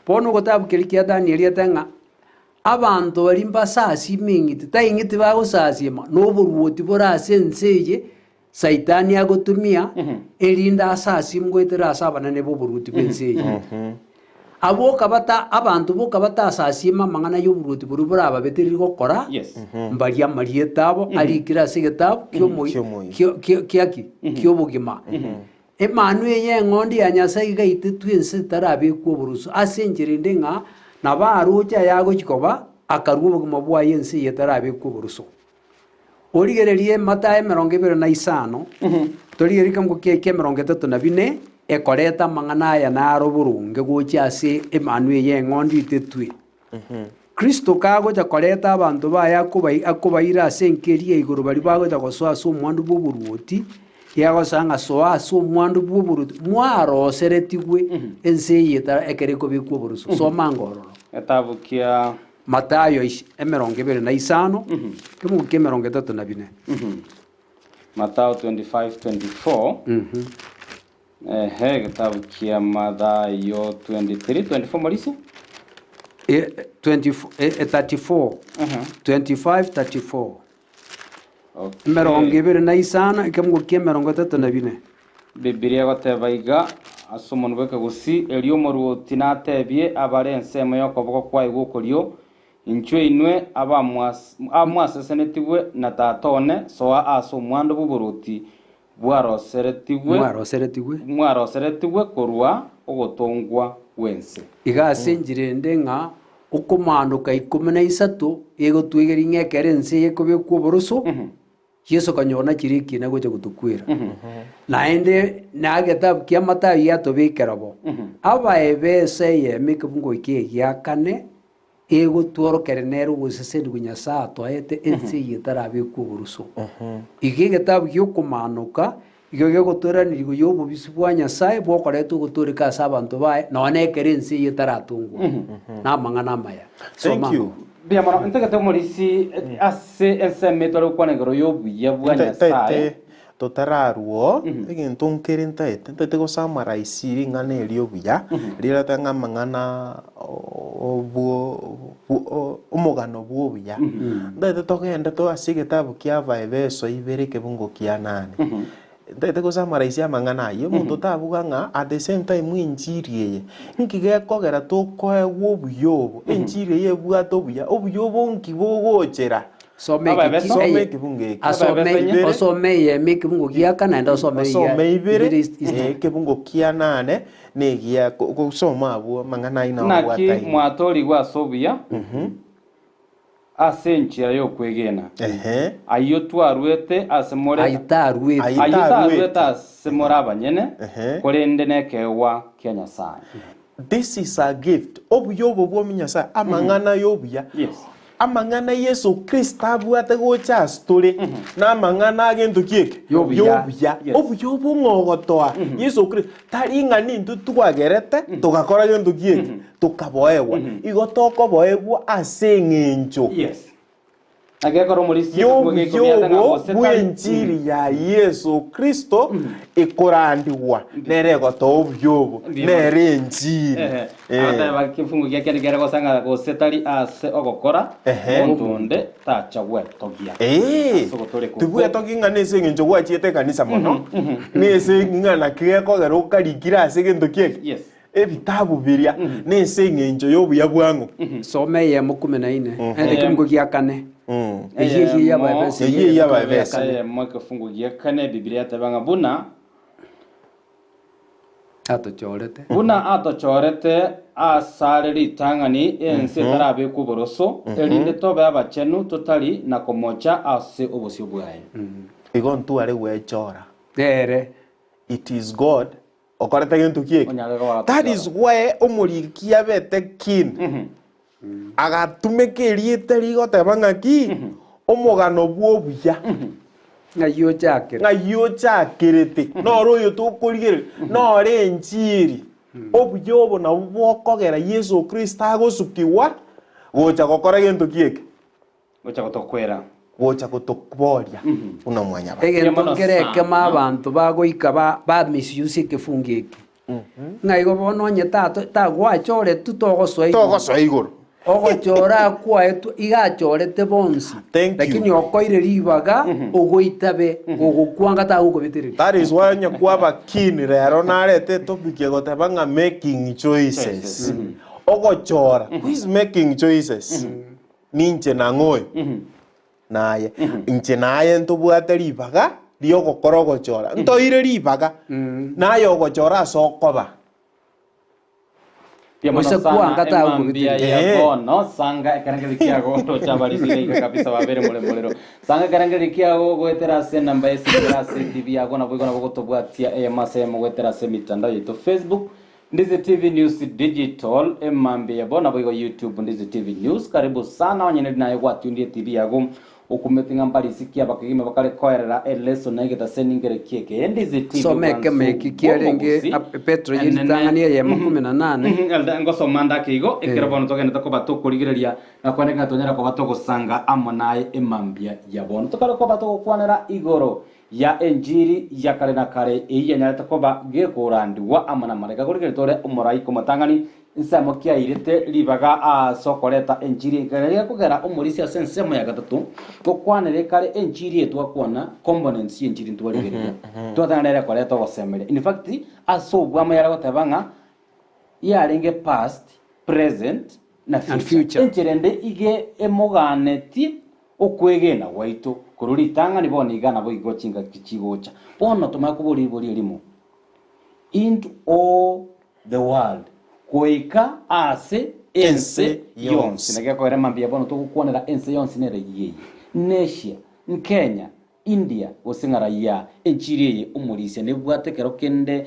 Bono ogotabu keria kia Danieli ete ng'a abanto baria mbasasime eng'iti, tai eng'iti bagosasima, noboruoti bore ase ense eye Saitani agotumia erinde asasime goetera ase abanene b'oboruoti bw'ense eye. Abwo okabata abanto boka batasasiime amang'ana y'oboruoti boria borababetereri gokora, Yes. mbaria amarieta abo arikire ase egetabu ki'omoi- Ki'omoyo. kio- kio- kiaki? Ki'obogima. Emanwa eye y'eng'ondi ya Nyasae iga aitetwe ense etarabekwa oborusu, ase enchera ende ng'a nabo aroche ayagochia koba, akarua obogima bwaye ense eye etarabekwa oborusu. Origererie Matayo 25, torigererie ekeungo kiaye kia 34, ekoreta amang'ana aya naro boronge gochia ase emanwa eye y'eng'ondi etetwe. Kristo kagocha koreta abanto baye akobai akobaira ase enka eria ya igoro baria bagocha gosoa ase omwandu bw'oboruoti, riagosoa ng'a soa ase omwandu bw'oboruoti mwaroseretigwe ense eye etara ekero ekobekwa oborusu. Soma ango ororo. Egetabu kia Mathayo 25, ekemungu kia 34. Mathayo 25:24. Ehe, egetabu kia Mathayo 23:24 Morisia? 24, 34, 25, 34. Okay. 25, ekemungu kia 34. Bibilia egoteba iga, Ase omonwa bw'ekegusii, Erio omoruoti natebie abare ensemo y'okoboko kwaye gw'okorio, Inchuo inwe abamwasesenetigwe na Tata one, soa ase omwando bw'oboruoti bwaroseretigwe Mwaroseretigwe. mwaroseretigwe korwa ogotongwa gw'ense. Iga ase enchera ende ng'a okomaanoka ikomi na isato egotwegeria ng'a ekero ense eye ekobekwa oboroso, Yeso kanyora nachire ekiina gocha gotokwera. Naende na egetabu kia Mathayo giatobekera bo, Abaefeso eyemo ekebungo eke egia kane, egotworokereria nere ogosesenigwa Nyasae atoete ense eye etarabekwa oboruso. Iga egetabu gi'okomaanoka igo gegotoiraneria igoro y'obobisi bwa Nyasae bw'okoreta ogotooreka ase abanto baye nonya nekero ense eye etaratongwa. Namang'ana amaya. Thank Soma you. amo. Mbuya mono, ntagete omorisi ase ensemo etware gokwana igoro y'obuya bwa Nyasae. Ntaete totararwa oo, egento nkere ntaete, ntaete gosummarize ring'ana erio obuya, rirete ng'a amang'ana obwo omogano bwa obuya. Ntaete togende to ase egetabu kia Abaefeso ibere ekebungo kia nane. Ntaete gosummarize amang'ana ayio, omonto tabuga ng'a at the same time enchiri eye, nki gekogera tokoegwa obuya obo, enchiri eye ebwate obuya, obuya obo nki bogochera? Soma eke Abaefeso. ki Soma eye ekebungo eke. asome Abaefeso Ibere. osome eyemo ekebungo gia kane naende osome Osome ibere, ibere is- is- ekebungo kia nane, na egia gosoma abwo amang'ana ayio nabo Naki obwataine. mwatorigwe ase obuya ase enchera y'okwegena, Ehe. ayio twaruete ase more Ayio taruete. Ayio ayio taruete. taruete ase more abanyene, Ehe. korende nekeegwa kia Nyasae. This is a gift. Obuya obo bwa Nyasae, amang'ana y'obuya. Yes. Amang'ana Yeso Kristo abwate gocha ase tore, namang'ana agento ki eke? Y'obuya. Y'obuya. Yes. Obuya obo ng'a ogotoa Yeso Kristo, tari ng'a nintwe twagerete togakora gento ki eke? Tokaboegwa. Igo tokoboegwa ase eng'encho Yes. Naki ekero omorisia y'obuya ekebuya obo gose tari- bw'enchiri ya Yeso Kristo ekorandigwa, nere egotoa obuya obo, Mbuya nere enchiri. Ehe. Eh. Agateba kifungu gia kende kere gose ng'a gose tari ase ogokora Ehe. monto onde tacha gwetogia. Ee, Ase ogotooreka okwo. tibwetogi ng'a nese eng'encho gwachiete ekanisa mono, nese ng'a naki gekogera okarikire ase egento kieke. Yes. Ebitabu biria nese eng'encho y'obuya bwang'o. Soma eyemo kumi na ine, naende ekemungo gia kane. Eyio eyio y'Abaefeso. Eyio eyio y'Abaefeso. Eyemo ekefungu gia kane Bibilia yateba ng'a buna Atochorete. Buna atochorete asare ritang'ani ense etarabekwa oboroso, erinde tobe abachenu totari na komocha ase obosio bwaye. Igo ntware gwechora. Ere. It is God okorete gento ki eke? Onyare koba That is why omoriki abete keen agatumeka erieta rigoteba ng'aki omogano bw'obuya Ng'ai ochakire. ng'ai ochakerete noro oyo tokorigereria nore enchiri obuya obo nabwo bokogera Yeso Kristo agosukigwa. Gocha gokora gento ki eke? Gocha gotokwera. Gocha gotoboria buna mwanyabanto. Egento Mono nkere sana. ekemo abanto bagoika ba ba misuse ekefungo eke. Ng'a igo bono onye tato tagwachoretwe togosoa igoro. Togosoa igoro. Ogochora akwaetwe iga achorete bonsi. Thank you. Lakini okoire ribaga ogoitabe gogokwanga tagokobetereria. That is why onye kwaba keen rero narete etopic egoteba ng'a making choices. Ogochora, who is making choices? Ninche nang'o oyo? Naye. Inche naye ntobwate ribaga ri'ogokora ogochora. Ntoire ribaga, naye ogochora ase okoba. Mbuya mono Gose sana kwanga emambia tagokobitiria. ya Eh. bono sanga ekerengererio kiago tocha abarisia iga kabisa babere more morero sanga ekerengererio kiago goetera ase enamba ya esimi ere ase etv yago nabo igo nabo gotobwatia eyemo ase eyemo goetera ase emitandao yaito Facebook Ndizi TV News Digital emambia ya bono naboigo YouTube Ndizi TV News karibu sana onye neri naye gwatundie TV yago okumeti ng'a mbarisi ki abakegima bakare koerera eleso na egetaseni nkere kieke Ndizi TV Soma ekemo eki kiarenge Petero ye ritang'ani eyemo kumi na nane. Elda ngosoma ndake igo ekero bono togenderete koba tokorigereria na kwaneka ng'a tonyare koba togosanga amo naye emambia ya bono tokare koba togokwanera igoro ya enchiri ya kare na kare eyio yanyarete koba gekorandigwa amo namalaika. Korigereria tore omoraika omotang'ani ensemo kiairete ribaga aase okoreta enchiri ekero gekogera omorisia ase ensemo ya gatato gokwanera ekare enchiri eye twakwana components y'enchiri ntwarigereria twatanga nere ekoreta ogosemeria. In fact ase obwamo yare goteba ng'a yarenge past, present na And future. future. Enchera ende ige emoganetie okwegena gwaito korwa ritang'ani bono iga naboigo chingaki chigocha. Bono tomanye koboria riborio erimo, Into all the world, goika ase ense Ense yonsi. yonsi. Naki gekogera mambia bono togokwanera ense yonsi nere eyio eye, n'Asia, n'Kenya, India, gose ng'a raia. Enchiri eye omorisia nebwate ekero kende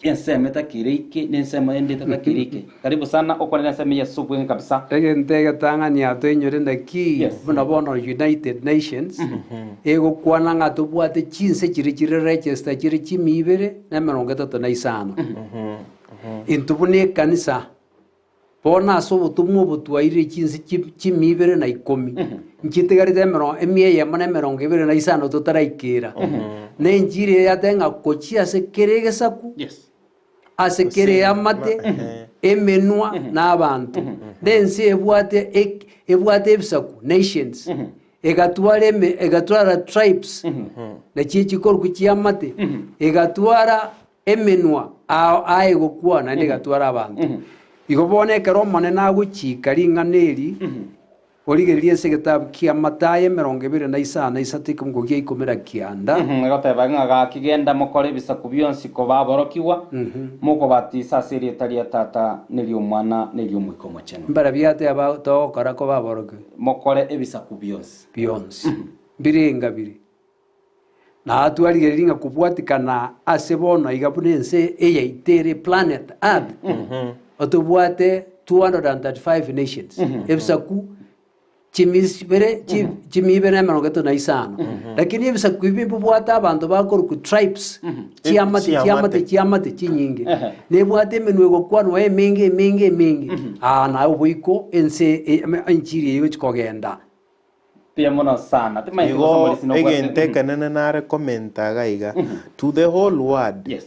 Ensemo etakeire ike, na ensemo ende etatakeire ike. Karibu sana okwanere ensemo eye ase obweng'e kabisa. Egento egetang'ani atoinyore naki Yes. buna bono United Nations egokwana ng'a tobwate chinse chiria chire register chire chimia ibere na emerongo etato na isano. Intwe buna ekanisa Bono ase obotomwa obo twairire chinse chimia ibere na ikomi, nchitigarete emia eyemo na emerongo ebere na isano totaraikera. Na enchiri eye yateba ng'a gochia ase kera egesaku, ase kera eamate, emenwa, na abanto. Na ense ebwate ebwate ebisaku, nations, egatwara eme egatwara tribes, nachio chikorokwa chiamate, egatwara Emenwa ao aye gokwana naende egatwara abanto. Igo bono ekero Omonene agochika ring'ana eri, origererie ase egetabu kia Matayo emerongo ebere na isano na isato ekemungo gia ikomi na kianda. Egoteba ng'a gaki genda mokore ebisaku bionsi koba aborokigwa, mokobatisa ase erieta ria Tata, na eri'Omwana, na eri'Omoika Omochenu. Mbarabio ateba togokora koba aborokigwa. Mokore ebisaku bionsi. Bionsi. Mbirenga bire. Na twarigereria ng'a kobwatikana ase bono iga buna ense eyaito ere planet earth, otobwate 235 nations, ebisaku chimia ibere chimia ibere na emerongo etato na isano. Lakini ebisaku ebi mbibwate abanto bakorokwa tribes, chiamate chiamate chiamate chinyinge. Nebwate emenwa egokwanwa emenge emenge emenge. Aa naye oboiko ense enchiri eye egochi kogenda. Mbuya mono sana. Timanyeti gose Igo omorisia nobwate. egento ekenene nare commenta iga iga, to the whole world, Yes.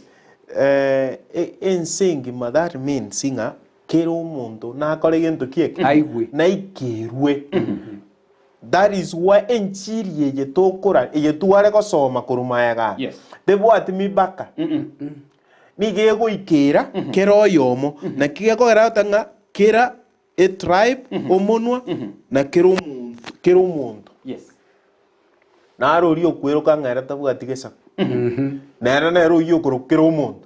eh, e- ense engima that means ng'a kera omonto nakore gento ki eke? Aigwe. Naikerwe. That is why enchiri eye tokora eye tware gosoma korwa magega aya, Yes. tebwati mipaka. Nigo egoikera kera oyomo, naki gekogera goteba ng'a kera Etribe, omonwa, na kera omonto, kera omonto. Yes. Naro oria okweroka ng'a ere tabwati gesaku. Nere nere oyio okorokwa kera omonto.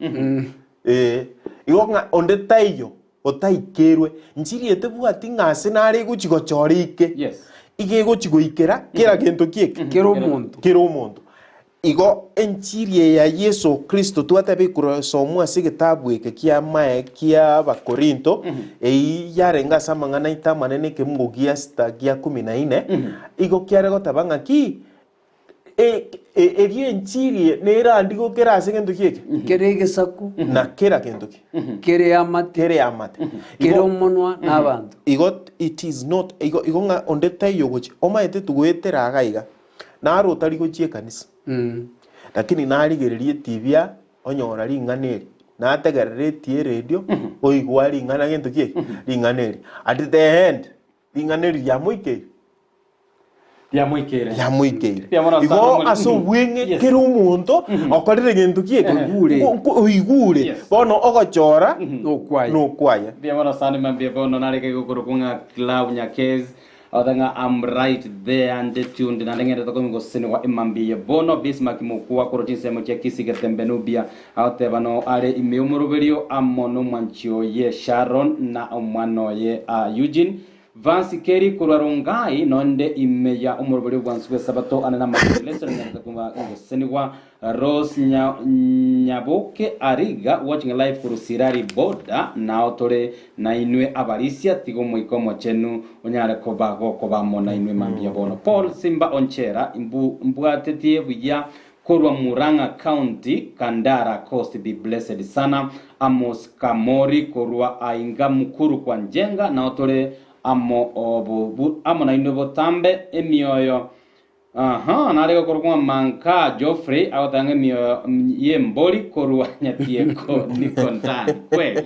Ee. Igo ng'a onde taiyo otaikerwe, nchiri etebwati ng'a ase nare egochi gochora ike. Yes. Iga egochi goikera kera gento ki eke? Kera omonto. Kera omonto. Igo enchiri eye ya Yeso Kristo twateba ekorosomwa ase egetabu eke ki'amae kia Abakorinto, eyio yarenge ase amang'ana aito amanene ekemungo gia sita gia kumi na ine, igo kiare goteba ng'a ki? E- e- erio enchiri eye nerandi kera ase gento ki eke? Kere egesaku, Na kera gento ki? kere amate, Kere amate. kere Igo omonwa na abanto. igo it is not igo igo ng'a onde taiyo ogochia omanyete togoetera iga iga, naro otari gochia ekanisa, lakini narigereria etibi aa onyora ring'ana eri, nategerera etie eredio, oigwa ring'ana gento ki eke? Ring'ana eri. At the end, ring'ana eri riamoikeire? Riamoikeire. Riamoikeire. Riamora Igo sana omori- ase obweng'e Yes. kera omonto okorire gento ki eke? Oigure. Oigure. Yes. Bono ogochora Nokwaya. nokwaya. Riamora sana mambia bono nareke gokorokwa ng'a Clau Nyakez Othe ng'a I'm right there nde tuned naende ng'endete komi gosesenigwa emambia eye bono Bismarck Mokua korwa chinsemo chia Kisii Getembe Nubia agoteba no are ime y'omoroberio amo nomwanchi oye Sharon na omwana oye Eugene Vance Kerry korwa Rongai nonde ime ya omoroberio bwansu bw'esabato ane namagoro Lesson ng'endete koba gosesenigwa Rose Nya Nyaboke Ariga watching live korwa Sirari border nao tore nainwe abarisia tiga omoika omochenu onyare koba gokoba amo nainwe mambia bono Paul Simba Onchera imbu mbwatetie buya korwa Murang'a county Kandara coast be blessed sana Amos Kamori korwa ainga Mukuru kwa Njenga nao tore amo obo amo nainwe botambe emioyo Aha, nare gokorokwa ng'a Manka Geoffrey agoteba ng'a emioyo y'embori korwa Nyatieko niko ndani kweli.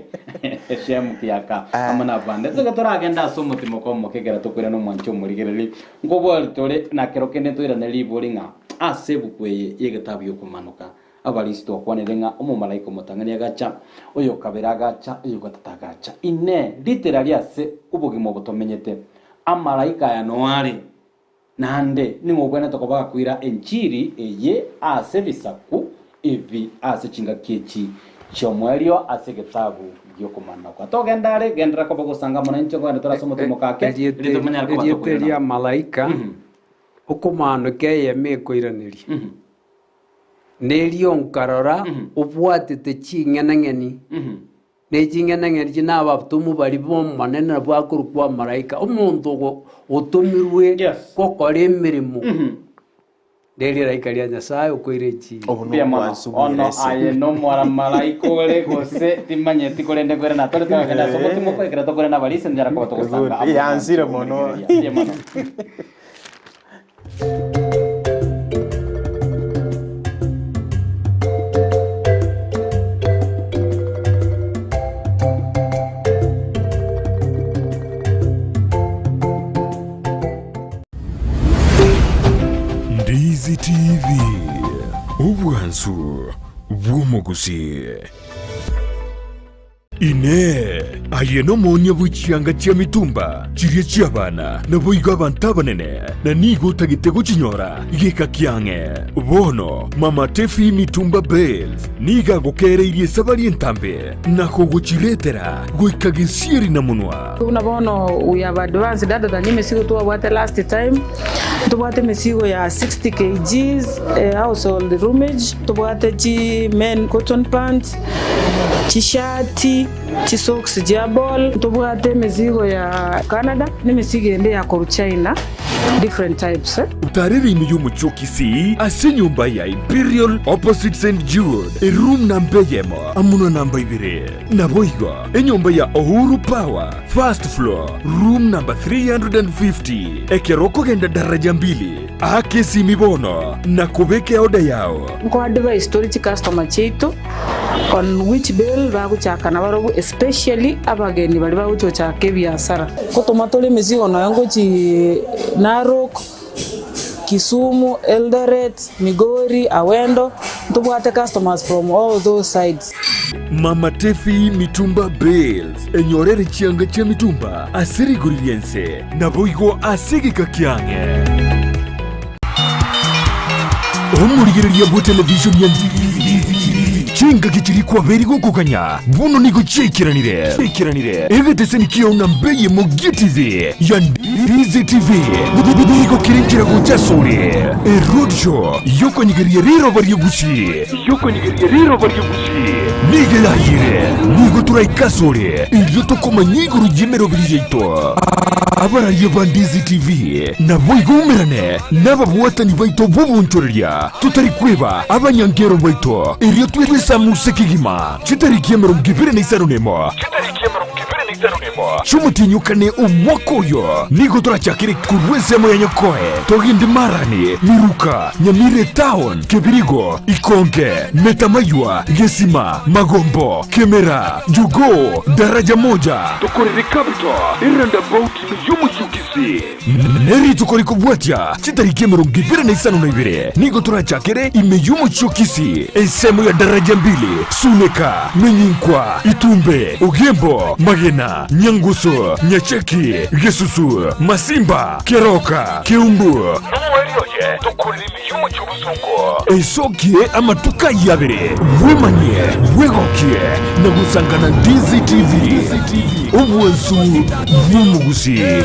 Shemu kiaka amo nabande. Toke toragende ase omotimoko omoke ekero tokoirana omwanchi omorigereria. Nkobori tore na kero kende toirane ribori ng'a ase ebuku eye y'egetabu y'okomanoka abarisi twakwanire ng'a omomalaika omotang'ani agacha, oyo kabere agacha, oyo gatato agacha. Inee! Ritera riase obogima obo tomenyete, amalaika aya noare? Naende nigo ogwenerete koba gakoira enchiri eye ase ebisaku ebi ase chingaki echi chi'omoerio ase egetabu gi'okomanoka. Togenda are, genderera koba gosanga amo nainche nkogenda tore ase omotimoko ake, erinde tomonyare koba Erieta tokoirana. ria malaika, okomanoka eyemo ekoiraneria, nerio nkarora obwatete ching'enang'eni Ne ching'enang'eni chie nabatomwa baria b'Omonene nabwo akorokwa amalaika, omonto ogo otomirwe Yes. gokora emeremo, ne rilaika ria Nyasae okoira echiira. Obo Mbuya mono. nobwansu Ono bwerese. aye nomwamalaika ore gose timanyeti korende nkoirana natore togagenda ase omotimoko ekero tokorenda abarisia ntonyara koba togosanga Good. Yansire mono. Mbuya mono. Ndizi TV, obwansu bw'omogusii. Inee! Aye nomoonia bwe chianga chia mitumba chiria chi'abana, naboigo abanto abanene, na nigo otagete gochinyora geka kiang'e? Bono Mama Tefi Mitumba Bales nigo agokeereirie esabari entambe na kogochiretera goika gesieri na monwa. Buna bono we have advanced other than emesigo twabwate last time, ntobwate emesigo ya 60 kgs household roomage, ntobwate chi men cotton pants, chishati, chisocks chia ball, ntobwate emesigo ya Canada, na emesigo ende ya korwa China, different types. Otarere ime y'omochie o Kisii ase enyomba ya Imperial opposite St Jude, eroom namba eyemo amo na namba ibere. Naboigo enyomba ya Uhuru Power, first floor, room number 350. Ekero okogenda daraja mbili, aka esimi bono na kobeka eoda yao. Nko advise tore chicustomer chiaito on which bale bagochaka nabarobwo especially abageni baria bagochi gochaka ebiasara. Ngotoma tore emesigo nonya ngochi Narok, Kisumu, Eldoret, Migori, Awendo, ntobwate customers from all those sides. Mama Tefi Mitumba Bales, enyorere chianga chia mitumba ase rigori ri'ense, naboigo ase egeka kiang'e. Omorigereria bwe television ya Chingaki chiria kwaberi gokoganya bono nigo chiaikeranire. Egeteseni kiao namba eyemo gie TV ya Ndizi TV nigo kere nchera gocha asore. Eroadshow yokonyegeria riroba ri'Egusii nigo erayire. Nigo toraike asore erio tokomanya igoro y'emeroberi yaito. Abararia ba Ndizi TV naboigo umerane nababwatani baito b'obonchoreria, totari kweba abanyankero baito, erio twesamuse kegima chitariki 25 chi'omotienyi o kane omwaka oyo. Nigo torachakere korwa ensemo ya Nyakoe, togende Marani, Miruka, Nyamira Etown, Kebirigo, Ikonge, Metamaywa, Gesima, Magombo, Kemera, Jogoo, Daraja Moja, Tokorere Capital, Eroundabout y'omochie o Kisii. Nerituko rikobwatia chitariki 22 nigo torachakere ime y'omochie o Kisii, ensemo ya Daraja Mbili, Suneka, Menyinkwa, Itumbe, Ogembo, Magena, Nyangusu, Nyacheki, Gesusu, Masimba, Keroka, Keumbu, Nomoerio oye tokorere ime y'omochie o Bosongo. Esokie amatuko ayio abere, bwemanyie, bwegokie, na gosangana Ndizi TV, obwansu bw'omogusii.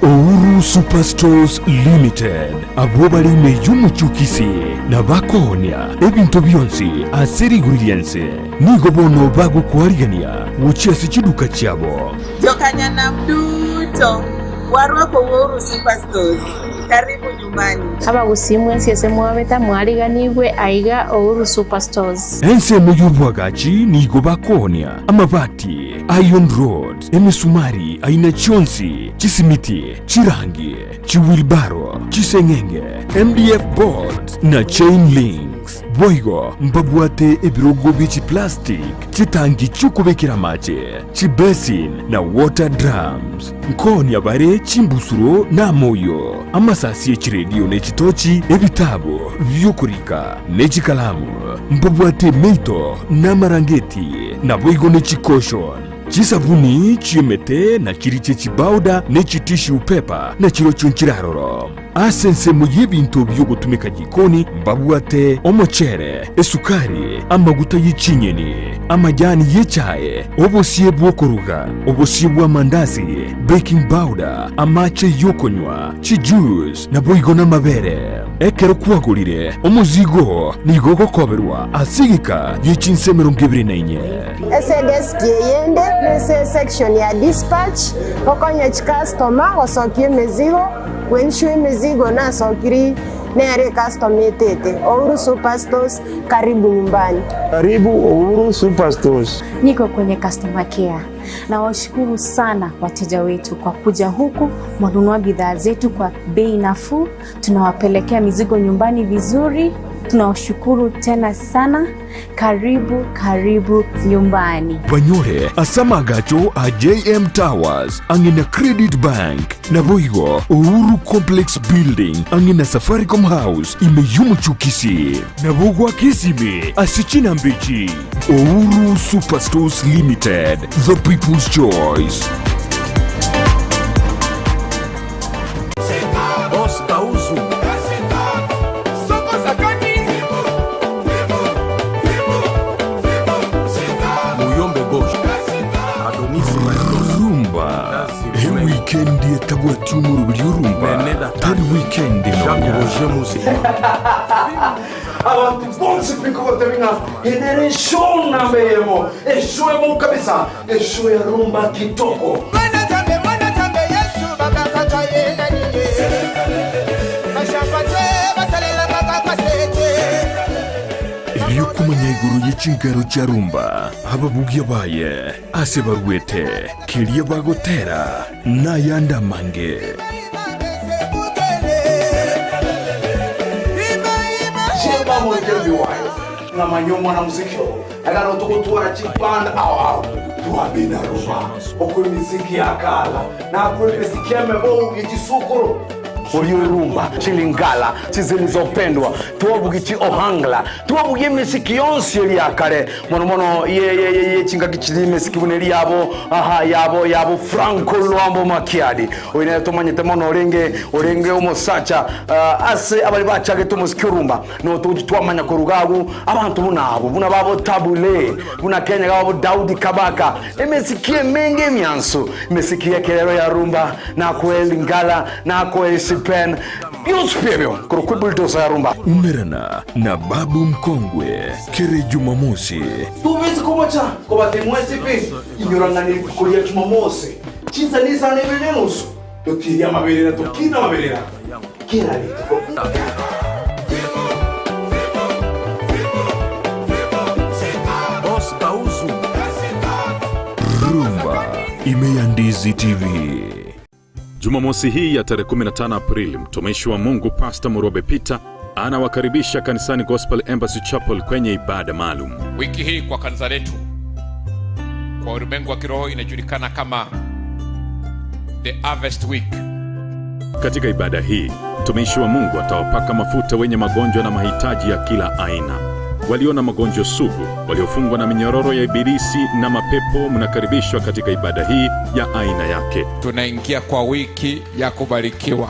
Uhuru Superstores Limited, abwo bare ime y'omochie o Kisii na bakoonia ebinto bionsi ase rigori ri'ense, nigo bono bagokwarigania gochia ase chiduka chiabo. Jokanyanam duto, warwako Uhuru Superstores. Karibu nyumbani. Abagusii mwensi ase mwabete mwariganigwe aiga Uhuru Superstores. Ensemo y'oboagachi nigo bakoonia amabati, iron rods, emesumari aina chionsi, chisimiti, chirangi, chiwheelbarrow, chiseng'enge, MDF boards, na chain links. Boigo mbabwate ebirogo bie chiplastic, chitangi chi'okobekera amache, chibasin, na water drums. Nkoonia bare chimbusuro na amoyio, amasasi e chiredio ne chitochi, ebitabu bi'okorika, ne chikalamu. Mbabwate emeito na amarangeti, naboigo ne chicushion. Chisabuni chi'emete na chiriche chibauda ne chitissue paper na chirochio nchiraroro. Ase ensemo y'ebinto bi'ogotumeka jikoni mbabwate omochere, esukari, amaguta ye chinyeni, amajani y'echae, obosie bw'okoruga, obosie bw'amandasi, baking powder, amache y'okonywa, chijuice, naboigo namabere. Ekero kwagorire omozigo oo nigo ogokoberwa ase egeka gie chinsa 24. Ase edeski eyende nese esection ya dispatch, gokonya chikastoma gosokia emezigo, Kwenshwa emizigo nasokiri nere ecustom etete Uhuru Superstores karibu nyumbani. Karibu Uhuru Superstores. Niko kwenye customer care. Nawashukuru sana wateja wetu kwa kuja huku, mwanunua bidhaa zetu kwa bei nafuu, tunawapelekea mizigo nyumbani vizuri. Tunawashukuru tena sana. Karibu karibu nyumbani. Banyore ase amagacho a JM Towers ang'e na Credit Bank, naboigo Uhuru Complex Building ang'e na Safaricom House ime y'omochie o Kisii. Nabo goaka esimi ase chinamba echi, Uhuru Superstores Limited, the people's choice. Rumba ewikendi etabwati omoroberi orumba tari wikendi nonya. Abantu bonsi pi kogotebia ng'a eye nere eshow namba eyemo, eshow emo kabisa, eshow ya rumba kitoko. Erio komanya igoro ye chinkero chia rumba, ababugia baye ase baruete, keria bagotera, nayande amange. Chemba Moikero Biwayo ng'a manya omwana-mosiki oo ekero togotwara chiband ao ao twabina rumba okwo emiziki ya kala na okwo emiziki emebogo ye chisukuru. Orio rumba, chilingala, chizilizopendwa, twabugie chiohangla, twabugie emesiki yonsi eria ya kare, mono mono ye ye ye ye chingaki chiri emesiki buna eria yabo aha yabo yabo Franco Luambo Makiadi. Oyo nere tomanyete mono orenge orenge omosacha ah, ase abari bachagete omosiki orumba no togochi twamanya koruga agwo abanto buna abwo buna babo Tabu Ley buna Kenya gabo Daudi Kabaka emesiki emenge emiansu emesiki y'ekerero ya rumba nakoe Lingala nakoe Isipen. Bionsi pi ebio korokwa ebulldozer ya rumba. Umerana na Babu Mkongwe kere Jumamosi. Tobesi komocha kobatebi mwensi pi, inyora ng'a nerituko ria Jumamosi, chinsa nisano na ibere na enusu, totirie amaberera tokine amaberera kera rituko. Rumba ime ya Ndizi TV. Jumamosi hii ya tarehe 15 Aprili, mtumishi wa Mungu Pastor Murobe Peter anawakaribisha kanisani Gospel Embassy Chapel kwenye ibada maalum. Wiki hii kwa kanisa letu, kwa ulimwengu wa kiroho inajulikana kama the Harvest Week. Katika ibada hii, mtumishi wa Mungu atawapaka mafuta wenye magonjwa na mahitaji ya kila aina. Walio na magonjwa sugu, waliofungwa na minyororo ya ibilisi na mapepo, mnakaribishwa katika ibada hii ya aina yake. Tunaingia kwa wiki ya kubarikiwa.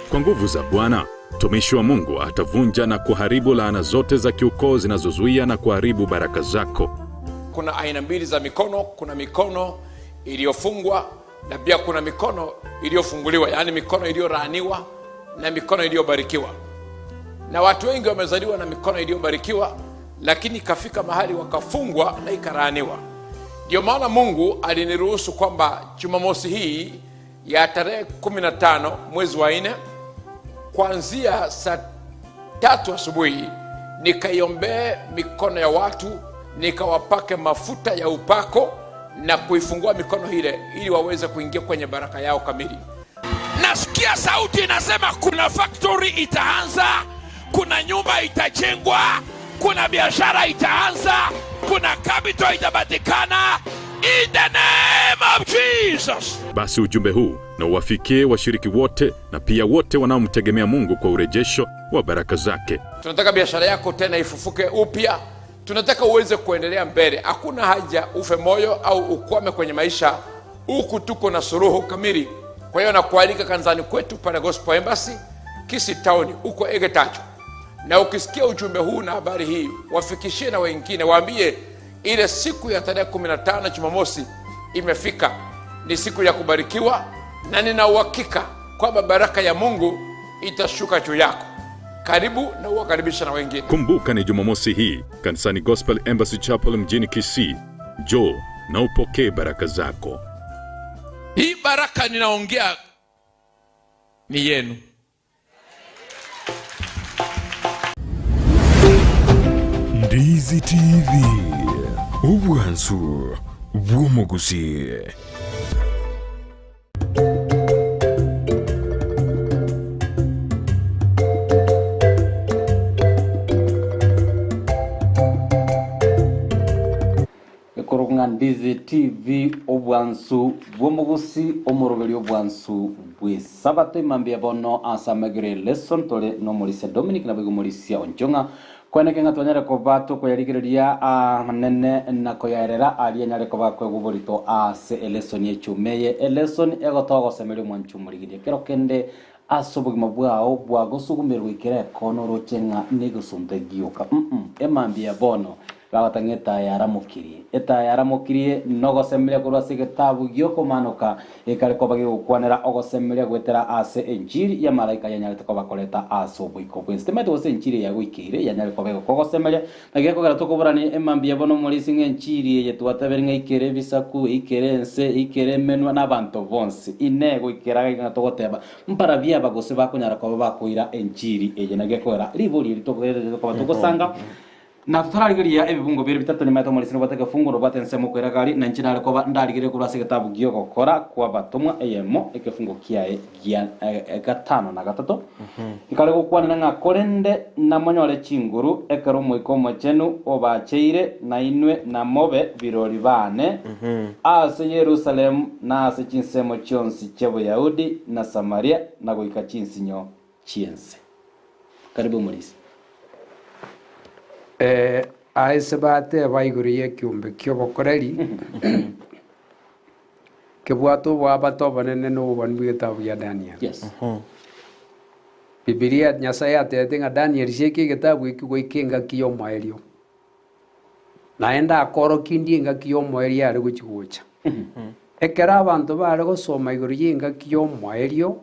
Kwa nguvu za Bwana, mtumishi wa Mungu atavunja na kuharibu laana zote za kiukoo zinazozuia na kuharibu baraka zako. Kuna aina mbili za mikono, kuna mikono iliyofungwa na pia kuna mikono iliyofunguliwa, yaani mikono iliyoraaniwa na mikono iliyobarikiwa. Na watu wengi wamezaliwa na mikono iliyobarikiwa, lakini ikafika mahali wakafungwa na ikaraaniwa. Ndio maana Mungu aliniruhusu kwamba Jumamosi hii ya tarehe 15 mwezi wa nne kuanzia saa 3 asubuhi nikaiombee mikono ya watu, nikawapake mafuta ya upako na kuifungua mikono ile ili waweze kuingia kwenye baraka yao kamili. Nasikia sauti inasema kuna factory itaanza, kuna nyumba itajengwa, kuna biashara itaanza, kuna capital itapatikana in the name of Jesus. Basi ujumbe huu na uwafikie washiriki wote na pia wote wanaomtegemea Mungu kwa urejesho wa baraka zake. Tunataka biashara yako tena ifufuke upya, tunataka uweze kuendelea mbele. Hakuna haja ufe moyo au ukwame kwenye maisha, huku tuko na suluhu kamili. Kwa hiyo nakualika kanisani kwetu pale Gospel Embassy Kisii Town, huko Egetacho, na ukisikia ujumbe huu na habari hii wafikishie na wengine, waambie ile siku ya tarehe 15 Jumamosi imefika, ni siku ya kubarikiwa, na nina uhakika kwamba baraka ya Mungu itashuka juu yako. Karibu na uwakaribisha na wengine. Kumbuka ni Jumamosi hii kanisani Gospel Embassy Chapel mjini Kisii. Njoo na upokee baraka zako. Hii baraka ninaongea ni yenu. Ndizi TV. Obwansu bw'omugusi. Ekorokwa Ndizi TV obwansu bw'omugusi omoroberi obwansu bw'esabato emambia bono ase amagere lesson tore nomorisia Dominic nabo morisia Onchong'a kweneke ng'a twanyare koba tokoyarigereria amanene na koyaerera aria nyare koba kwegoborito ase elesson echumeye elesson egotogosemeria omwanchi omorigeria kero kende ase obogima bwao bwagosugumerwa ikere ekono oroche ng'a negosunte gioka emambia bono bagotang'a etaya yaramokirie etaya yaramokirie nogosemeria korwa ase egetabu giokomanoka ekare koba gegokwanera ogosemeria gwetera ase enchiri ya malaika yanyarete koba koreta ase oboiko bwensi temanyete gose enchiri yagoikeire yanyare koba egokogosemeria na gekogera tokoborani emambia bono omorisi ng'a enchiri eye twatebere ng'a ikere ebisaku ikere ense ikere emenwa na abanto bonsi ine goikera ng'a togoteba mpara biaba gose bakonyara koba bakoira enchiri eye na gekogera ribori eri tokogerere koba togosanga na tutararigeria ebibungo bire bitatu nyuma omorisi nobwate egefungo nobwate ensemo kwera gari na inche nare koba ndarigere korwa ase egetabu giogokora kwa batomwa eyemo egefungo kiaye gia gatano na gatato ikare gokwanera ng'a korende namonyore chinguru ekero omoika omochenu obacheire na inwe namobe birori bane ase Yerusalemu na ase chinsemo chionsi chia Boyahudi na Samaria na goika chinsinyo chiense. Karibu morisi. Aese bateba igoro ya ekiombe kia obokoreri kebwate obwabate obonene na obobani bwa egetabu gia Daniel. Yes. Bibilia Nyasaye atete ng'a Daniel sieke egetabu eki goika engaki ya omoerio. Naende akorokia ndie engaki ya omoerio are gochi gocha. Ekero abanto bare gosoma igoro y'engaki y'omoerio,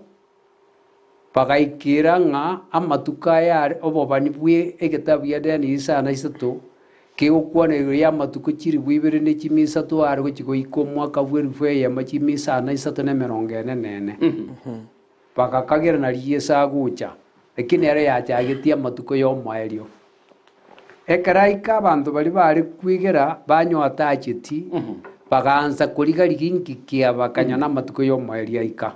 bagaikera ng'a amatuko aya are obobani bwe egetabu gia Danieli isano na isato, kegokwana igoro y'amatuko chilifu ibere ne chimia isato are gochia goika omwaka bw'elifu eyemo chimia isano na isato na emerongo ene na ene. Bagakagera nario Yeso agocha, lakini ere yachagetie amatuko y'omoerio. Ekero aika abanto baria bare kwegera banyoa tacheti, bagaansa koriga-rigia inki kiaba, bakanyora amatuko y'omoerio aika.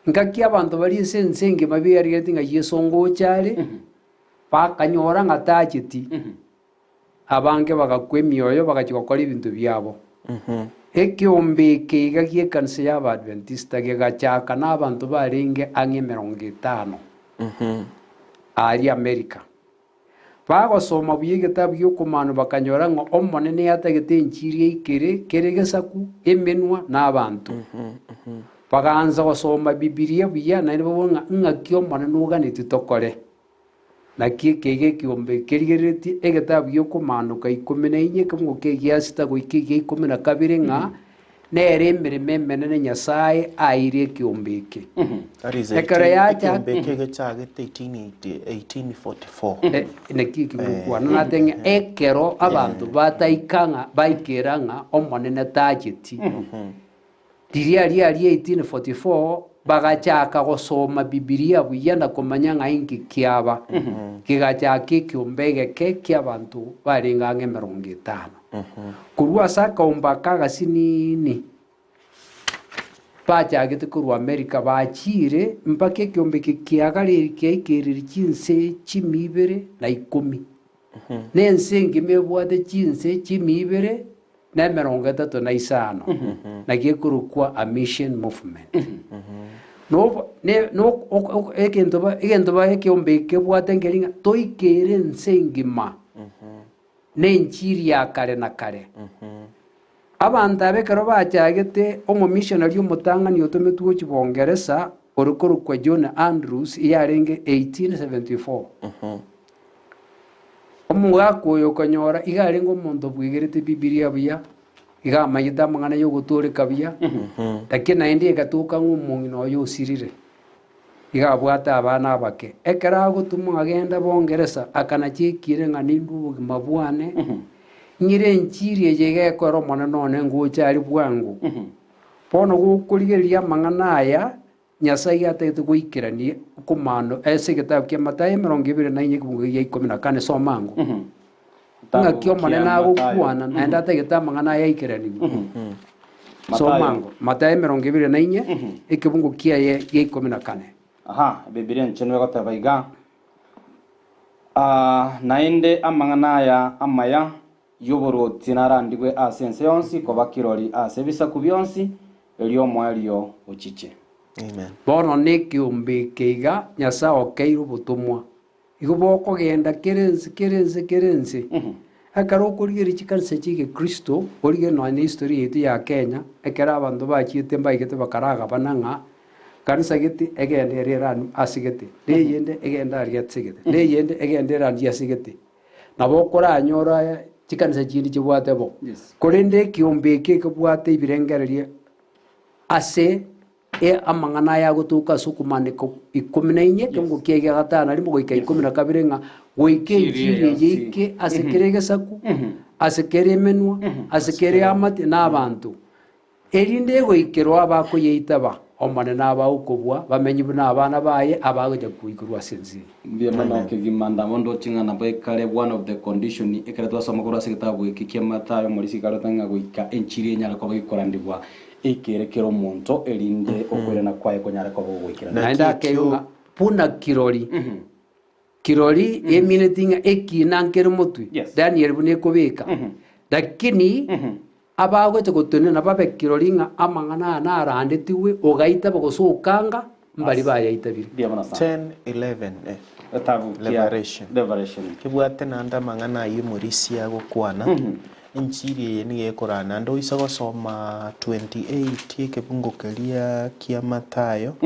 Ngaki abanto baria ase ense engima beyarigeretie ng'a Yeso ngocha are, bakanyora ng'a tacheti, abange bagakwa emioyo bagachia gokora ebinto biabo. Ekeombe eke iga gi'ekanisa y'Abaadventista gegachaka n'abanto barenge ang'e emerongo etano aaria Amerika. Bagosoma buya egetabu gi'okomanwa bakanyora ng'a Omonene yatagete enchiri eikere kera egesaku, emenwa, na abanto. Bagaansa gosoma Bibilia buya naende babore ng'a ing'aki Omonene oganetie tokore. Naki eke iga ekeombe kerigereretie egetabu gi'okomaanoka ikomi na inye ekemungo kia egia sita goika egia ikomi na kabere ng'a nere emeremo emenene Nyasae aeire ekeombe eke. That is Ekero 18 yacha ekeombe eke gechagete 1880 1844. Eh, naki eki ngokwana nate ng'a ekero abanto bataika ng'a baikera ng'a Omonene tacheti, Riria riaria 1844 bagachaka gosoma Bibilia buya na komanya ng'a inki kiaba. Gegachaka ekiombe egeke ki'abanto barenge ang'e emerongo etano. Korwa ase akaombe aka agasinini bachagete korwa Amerika bachiire mpaka ekiombe eke kiagareri kiaikereri chinse chimia ibere na ikomi. Na ense engima ebwate chinse chimia ibere na emerongo etato na isano, naki ekorokwa a mission movement. Nobo ne no ok ok egento ba egento ba ekeombe eke kebwate nkeri ng'a toikere ense engima na enchiri ya kare na kare. Abanto aba ekero bachagete omomissionary omotang'ani otometwe gochia Bongeresa ore korokwa John Andrews eyarenge 1874. Omogaka oyo okonyora iga arenge omonto bwegerete Bibilia buya, iga amanyete amang'ana y'ogotooreka buya, lakini naende egatoka ng'a omong'ina oye osirire, iga abwate abana abake. Ekero agotumwa agende Bongeresa, akanacha ekiire ng'a nindwe obogima bwane, ng'ire enchiri eye iga ekore Omonene one ngocha aria bwango. Bono gokorigereria amang'ana aya, Nyasae iga atagete goikerania okomano ase egetabu kia Matayo emerongo ebere na inye ekebugo gia ikomi na kane soma ango. Ng'aki Omonene agokwana naende atagete amang'ana aya aikeranigwe. Soma ango Matayo emerongo ebere na inye ekebungo kiaye gia ikomi na kane. Aha, Ebibilia Enchenu egoteba iga, Ah, naende amang'ana aya amaya y'oboruoti narandigwe ase ense yonsi koba kirori ase ebisaku bionsi, erio omoerio ochiche. Bono nekeombe eke iga Nyasae okeire obotomwa, igo bokogenda kera ense, kera ense, kera ense. Ekero okorigereria chikanisa chia egekristo, origererie nonya na history yaito ya Kenya, ekero abanto bachiete mbaigete bakaragabana ng'a kanisa gete egende ere eranu ase gete, na eyende egende aria ase gete, na eyende egende eranu ase gete. Nabo okoranyore aya chikanisa chinde chibwate bo, korende ekiombe eke ekebwate ebirengererio ase amang'ana aya agotoka ase okomaneka ikomi na inye, ekeongo kiaye gia gatano na rimo goika ikomi na kabere ng'a goika enchiri eye eike ase kera egesaku, ase kera emenwa, ase kera eamate, na abanto. Erinde egoikerwa abakoyeitaba, Omonene abae okobua, bamenye buna abana baye abagocha koikorwa ase ense eye. Mbuya mono kegima ndamo ndoche ng'a nabo ekare one of the condition ekero twasoma korwa ase egetabu eke kia Mathayo omorisia ikarota ng'a goika enchiri enyare koba gekorandigwa eikere kera omonto erinde okoirana kwaye konyare koba gogoikerana. Naende akeigwa ng'a buna kirori, kirori emineti ng'a ekina nkere motwe, Daniel buna ekobeka, lakini Abagocha gotenena babe kirori ng'a amang'ana aya narandetigwe, ogaitaba gose okanga, mbaria bayaitabire. 10:11 eh. Revelation. Kebwate naende amang'ana ayio omorisia agokwana, enchiri eye nigo ekorana naende oise gosoma 28 ekebungo keria kia Mathayo,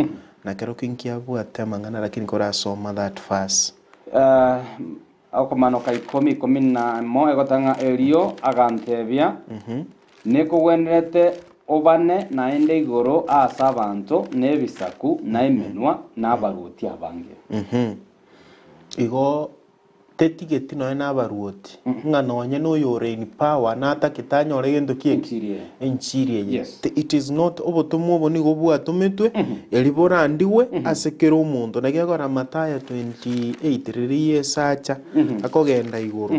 nakerokio nkiabwate amang'ana lakini korasoma that verse. Okomanoka ikomi ikomi na emo egoteba ng'a erio agantebia, Nekogwenerete. Obane naende igoro ase abanto, na ebisaku, na emenwa, na abaruoti abange. Igo tetigeti nonya na abaruoti, ng'a nonye na oyore in power natakete anyore gento ki eki? Enchiri eye. It is not obotomwa obo nigo bwatometwe eri borandigwe ase kera omonto. Naki ekora Mathayo 28 riria Yeso acha akogenda igoro.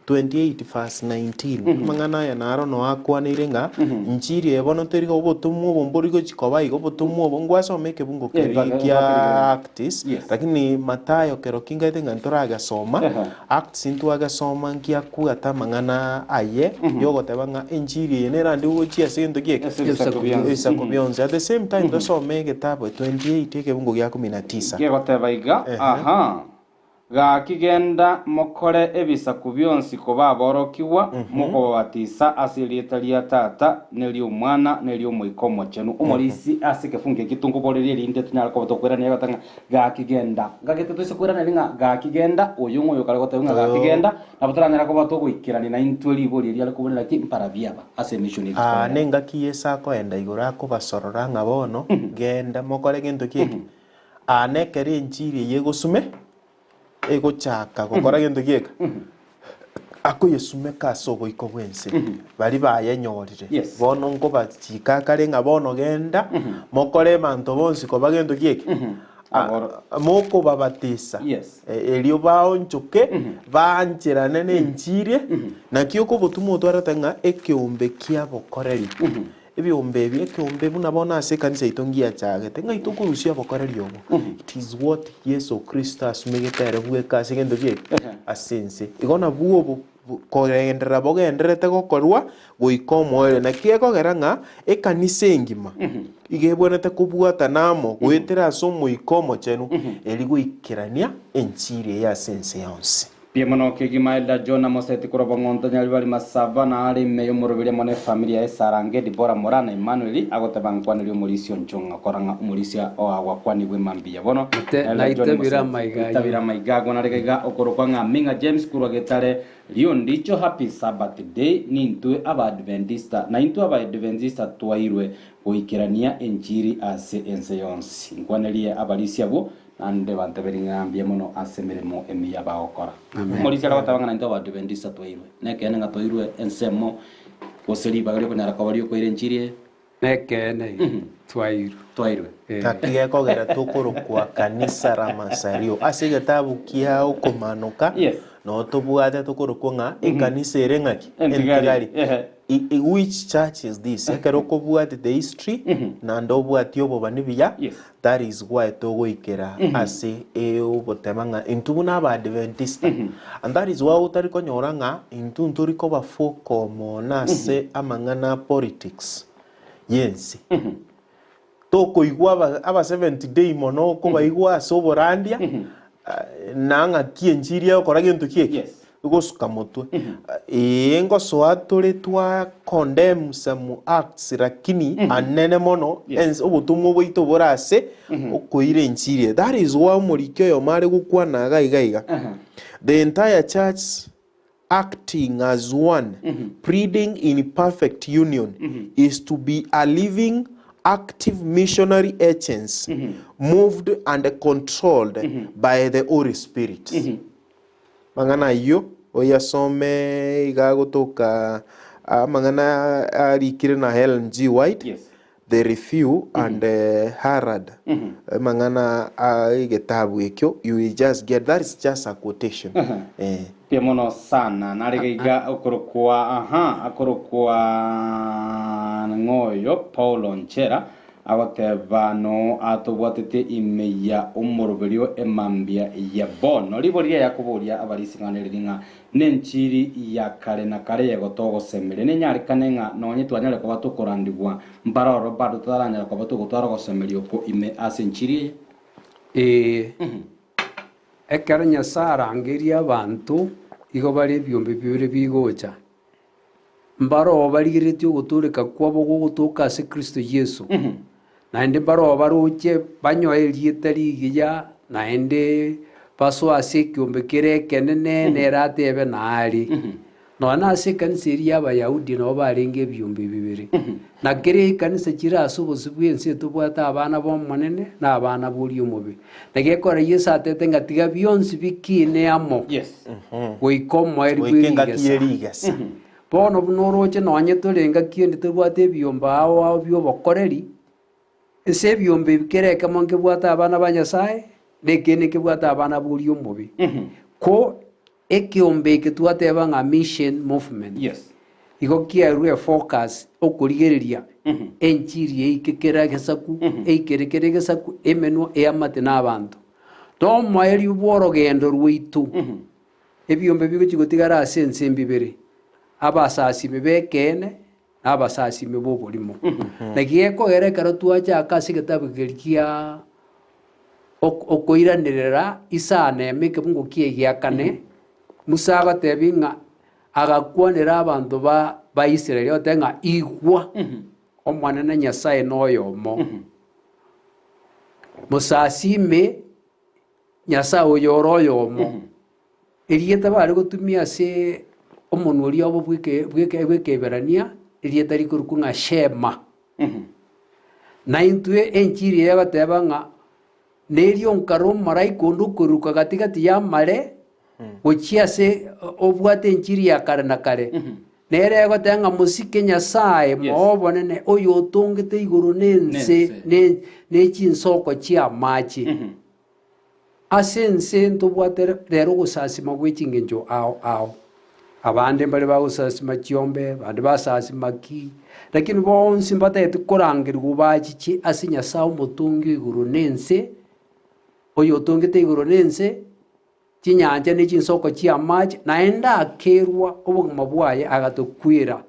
28 verse 19 Amang'ana aya naro Noa akwaneire ng'a inchiri eye bono teri obotomwa obo mbori gochi koba iga, obotomwa obo ngwasoma ekebungo keria kia Acts, lakini Mathayo kero kingaete ng'a ntoragesoma, Acts ntwagesoma nkiakwata amang'ana aye yogoteba ng'a enchiri eye nerande gochia ase egento ki eke? Ebisaku bionsi. At the same time tosome egetabu 28 ekebungo gia kumi na tisa. Gegoteba iga, Aha, Gaki genda mokore ebisaku bionsi koba aborokigwa, mokobabatisa ase erieta ria Tata, neri'Omwana, neri'Omoika Omochenu. Omorisia ase ekefungo eki tonkoborerie erinde tonyare koba tokoiraneria egoteba ng'a gaki genda. Ngagete toise koiraneria ng'a gaki genda, oyo ng'o oyokare goteba ng'a gaki genda, nabo toranyare koba togoikerania naintwe ribori eri are koborera ki? Mbarabwo aba ase emishoni eye Aa, tokorera. nengaki Yeso akoenda igoro akobasorora ng'a bono, genda mokore gento ki eke? Aa nekero enchiri eye egosume, egochaka gokora gento gieka, akoyesumeka ase oboiko bw'ense, baria bayenyorire. Bono nkobachika akare ng'a bono genda, mokore abanto bonsi koba gento gieke, mokobabatisa, erio baonchoke, baancherane nenchiri, naki okobotuma otwarete ng'a ekeombe kiabokoreri. Ebiombe ebi, ekeombe buna bono ase ekanisa yaito ngiachagete, ng'ai tokorusia obokoreri obo? It is what Yeso Kristo asumegete ere bweka ase egento ki eke? Ase ense. Igo nabwo obo kogenderera bogendererete gokorwa goika omoerio. Naki ekogera ng'a ekanisa engima iga ebwenerete kobwatana amo goetera ase Omoika Omochenu eri goikerania enchiri eye ase ense yonsi. Mbuya mono kegima Elder John Amoseti korwa Bong'onto Nyaribari Masaba na are ime y'omoroberi amo nefamiri yaye Sarah Ngedi Bora Moraa na Emmanuel agoteba nkwanerie omorisia Onchong'a kora ng'a omorisia oagwakwanigwe mambia bono Elder John Naitabire Moseti amaiga ayio. Itabire amaiga agwo nare gaiga okorokwa ng'a Ming'a James korwa Getare Riondicho Happy Sabbath Day nintwe Abaadventista naintwe Abaadventista twairwe goikerania enchiri ase ense yonsi nkwanerie abarisia abwo Naende banteberie ng'a mbuya mono ase emeremo emiya bagokora. Omorisia aria agoteba ng'a naintwe Abaadventista twairwe. Nekeene ng'a twairwe ensemo gose ribaga riokonyara koba riokoira enchiri eye? Nekeene twairwe. Twairwe. Naki gekogera tokorokwa Kanisa la Masario. Ase egetabu kia Okomanoka noo tobwate tokorokwa ng'a ekanisa ere ng'aki? Entigari. Which church is this? Ekero okobwati the history naende obwatie obobani buya That is why togoikera ase ogoteba ng'a intwe buna Abaadventista, and that is why otari konyora ng'a intwe ntori koba vocal mono ase amang'ana a politics y'ense. Tokoigwa aba aba Seventh Day mono okobaigwa ase oborandia, na ng'aki enchiri egokora gento ki eke? Gosuka motwe. Ee, ngosoa tore twa condemn some acts lakini anene mono ense obotomwa bwaito bore ase okoira enchiri eye. That is why omoriki oyomo are gokwana iga iga iga. The entire church acting as one, pleading in perfect union, is to be a living, active missionary agency, moved and controlled by the Holy Spirit. Amang'ana ayio oyasome iga agotoka amang'ana arikire na Ellen G. White, The Review and Herald. Amang'ana a egetabu ekio you will just get that is just a quotation. Eh. Mbuya mono sana narege iga okorokwa aha akorokwa ng'oyo Paulo Nchera Agoteba, Noo atobwatete ime ya omoroberio emambia ya bono. Ribori riaye akoboria abarisia ng'a neriri ng'a nenchiri ya kare na kare yegotogosemeria. Nenyarekane ng'a nonye twanyare koba tokorandigwa mbare ororo bado totaranyara koba togotwara ogosemeria oko ime ase enchiri eye. Ee, ekero Nyasae arangerie abanto, igo bare ebiombe bibere bigocha. Mbaroo barigereretie ogotooreka kwabo gogotoka ase Kristo Yeso, naende mbaroo baroche banyoe erieta rigiya, naende basoe ase ekiombe kere ekenene, nere atebe naare. Nonya na ase ekanisa eria y'Abayahudi nabo barenge ebiombe bibere. Na kera ekanisa chire ase obosio bw'ense tobwate abana b'Omonene na abana b'oria omobe. Na gekogera Yeso atete ng'a tiga bionsi bikiine amo goika omoerio Goika engaki bw'erigesa. y'erigesa. Bono buna oroche nonye tore engaki ende tobwate ebiombe ao ao bi'obokoreri, Ase ebiombe ebi kera ekemo nkebwate abana ba Nyasae, na ekende nkebwate abana b'oria omobe. Ko ekeombe eke twateba ng'a mission movement, igo kiaerwe efocus okorigereria enchiri eike kera egesaku, eikere kera egesaku, emenwa, eamate na abanto. Nomoerio bw'orogendo rwaito, ebiombe bigochia gotigara ase ense mbibere, abasasimi b'ekeene na abasasimi b'oborimo. Naki gekogera ekero twachaka ase egetabu keria kia okoiranerera isano emo ekebungo kia egiakane, Musa agatebia ng'a agakwanera abanto ba ba Israeli agoteba ng'a igwa, Omonene Nyasae noyomo, mosasime Nyasae oyo ore oyomo. Erieta bare gotumia ase omonwa oria obo bw'eke bw'eke bw'Ekeeberania, erieta rikorokwa ng'a Shema. Na intwe enchiri eye egoteba ng'a nerio nkare omolaika onde okoruka gati gati y'amare gochia ase obwate enchiri ya kare na kare. Nere egoteba ng'a mosike Nyasae moe obonene oyo otongete igoro na ense ne ne chinsoko chi'amache. Ase ense ntobwate rero ogosasima gwe chingencho ao ao. Abande mbare bagosasima chiombe, abande basasima ki, lakini bonsi mbatagete korangerigwa bachiche ase Nyasae omotongi o igoro na ense, oyotongete igoro na ense, chinyancha ne chinsoko chi'amache, naende akerwa obogima bwaye agatokwera.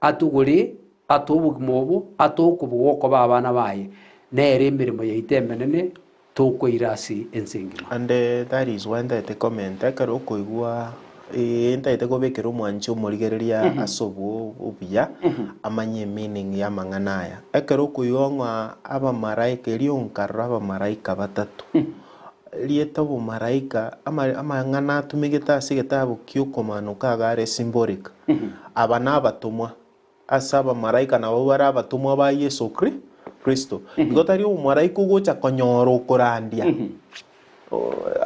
Atogore, atoe obogima obo, atoe okobua gwokoba abana baye, nere emeremo yaito emenene tokoira ase ense engima. And that is why ntaete comment ekero okoigwa eh ntaete kobekera omwanchi omorigereria ase obo obuya amanye emeaning ya amang'ana aya. Ekero okoigwa ng'a abamaraika erio nkarora abamaraika batato, rieta obomaraika ama amang'ana atumegete ase egetabu kia okomanuka iga are symbolic. Aba nabatomwa ase abamaraika nabo bare abatomwa ba Yeso Kri Kristo. Igo tari omomaraika ogocha konyora okorandia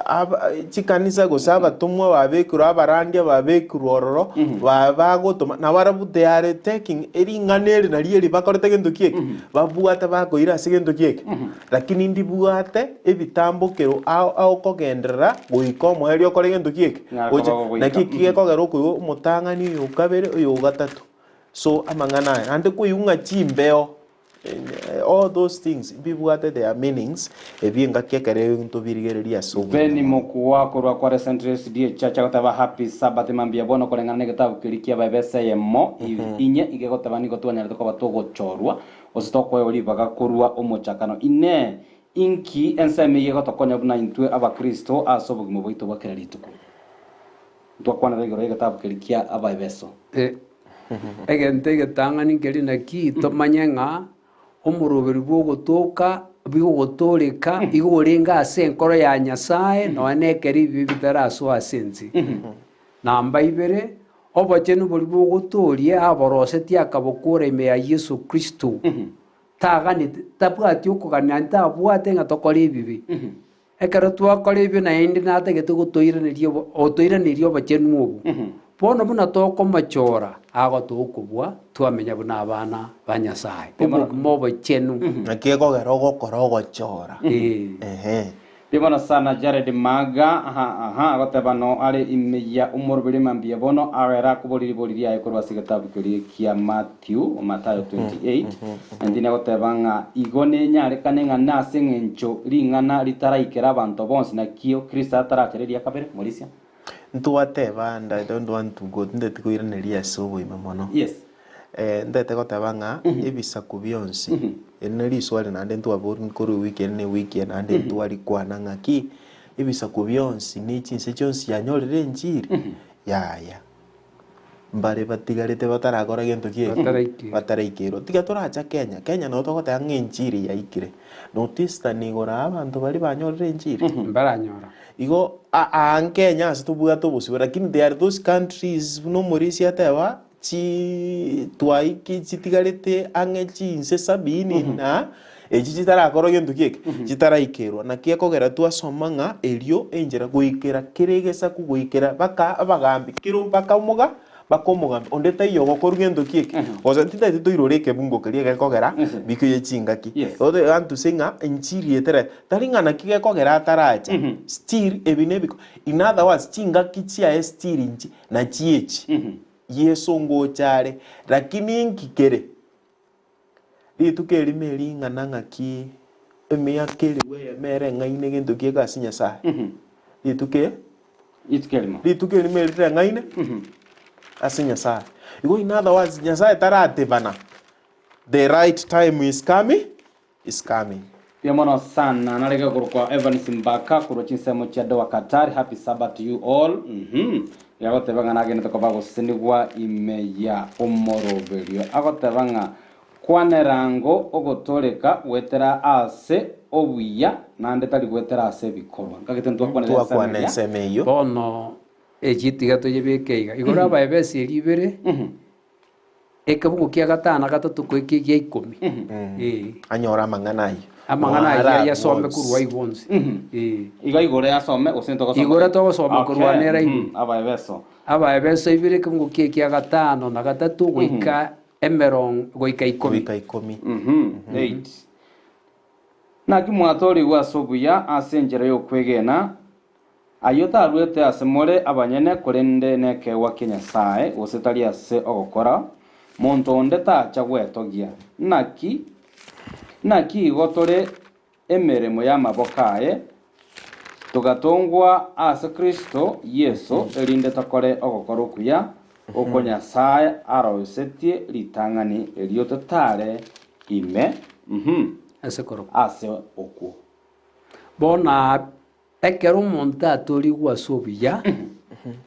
aba chikanisa gose abatomwa babekirwe abarandia babekirwe ororo ba bagotoma nabarabwo they are taking ring'ana eri nario eri bakorete gento ki eke? Babwate bakoira ase gento ki eke? Lakini ndibwate ebitambokero ao aokogenderera goika omoerio okore gento ki eke? Ng'a Gocha koba gogoika. naki eki gekogera okoigwa omotang'ani oyo okabere oyo ogatato. So amang'ana aya naende koigwa ng'a chimbeo all those things mbibwate their meanings ebi engaki ekero ntobirigereria ase obogima Beni mono. Mokua korwa Kware Central SDA Church agoteba Happy Sabbath mambia bono koreng'ana negetabu keria kia Abaefeso eyemo inye iga egoteba nigo twanyarete koba togochorwa gose tokoegwa ribaga korwa omochakano. Inee! Inki ensemo eyio egotokonya buna intwe Abakristo ase obogima bwaito bwa kera rituko? Ntwakwanera igoro y'egetabu keria kia Abaefeso. Egento egetang'ani nkeri naki tomanye ng'a omoroberi bw'ogotoka bw'ogotooreka igo orenge ase enkoro ya Nyasae nonya na ekero ebibe bitarasoa ase ense. Namba ibere, obochenu boria bw'ogotooria aborosetie akabokora ime ya Yeso Kristo. Taganeti, tabwati okogania naende tabwate ng'a tokore ebibe. Ekero twakora ebio naende natagete gotoiraneria obo otoiraneria obochenu obo. Bono buna tokomochora, agotoa okobua twamenya buna abana ba Nyasae, obogima obochenu. Naki ekogera ogokora ogochora. Ehe. Ribono sana Jared Maga, aha, aha, agoteba no are ime ya omoroberi mambia bono agere akobori ribori riaye korwa ase egetabu keria kia Matthew, Mathayo 28, Naintwe negoteba ng'a igo nenyarekane ng'a nase eng'encho ring'ana ritaraikera abanto bonsi nakio Kristo atarachere eria kabere, Morisia. Ntwateba and I don't want to go tinteti koiraneria ase oboime mono. Yes. Eh, ntete goteba ng'a ebisaku bionsi, eri ne riswali naende ntwaborwa korwa ewiki ere na ewiki eye naende ntwarikwana ng'aki, ebisaku bionsi ne chinse chionsi yanyorire enchiri? Yaya. Mbare batigarete batarakora gento ki eke? Bataraikera. Bataraikeirwa. Tiga toracha Kenya, Kenya nabo togoteba ng'a enchiri yaikire. Notice igoro aa abanto baria banyorire enchiri? Mbaranyora. Igo a- aa Kenya ase tobwate obosibore lakini there are those countries buna omorisia ateba chi twaiki chitigarete ang'e chinse sabini na echi chitarakora gento ki eke? Chitaraikerwa. Naki ekogera twasoma ng'a erio enchera goikera kera egesaku goikera baka abagambi kero mpaka omoga mpaka omogambi onde taiyo ogokorwa gento ki eke? Gose titaeti toirore ekebungo keria gekogera biko ye chingaki. Antuse ng'a enchiri etara tari ng'a naki gekogera ataracha still ebi nebiko in other words chingaki chiaye still inche nachi echi. Yeso ngocha are, lakini inki kere? Rituko erimo ering'ana ng'aki emiaka elifu eyemo ereng'aine gento ki egasi Nyasae? Rituko e? Rituko erimo. Rituko erimo eri rireng'aine ase Nyasae. Igo in other words, Nyasae taratebana, the right time is coming, is coming. Mbuya mono sana narege korokwa Evans Mbaka korwa chinsemo chia Doha Qatar happy Sabbath to you all uhmm iga agoteba ng'a nagenete koba agosesenigwa ime ya omoroberio agoteba ng'a kwanera ngo ogotoreka goetera ase obuya nande tari goetera ase ebikorwa nkagete ntwakwanera ensemo Twakwana eria. ensemo eyio. Bono echi tiga toyebeke iga, igoro abaebesi eria ibere, Ekebugu kia gatano na gatato goika egia ikomi. Ee. Anyore amang'ana ayio. Amang'ana ayio Noara ayasome bonsi. korwa aye bonsi. Ee. Iga igoro yasome gose ntogosoma? Igoro togosoma Okay. korwa nere aigwe. Abaebeso. Abaebeso ibere ekebugu kia ekia gatano na gatato goika emerongo goika ikomi. Goika ikomi. 8. Naki mwatoorigwe ase obuya ase enchera y'okwegena, Ayio taruete ase more abanyene, korende nekeegwa kia Nyasae, gose tari ase ogokora, monto onde tacha gwetogia. Naki, naki igo tore emeremo y'amaboko aye, togatongwa ase Kristo Yeso, erinde tokore ogokora okuya, okwo Nyasae aroisetie ritang'ani, erio totare ime ase okwo. Bono Ekero omonto atoorigwe ase obuya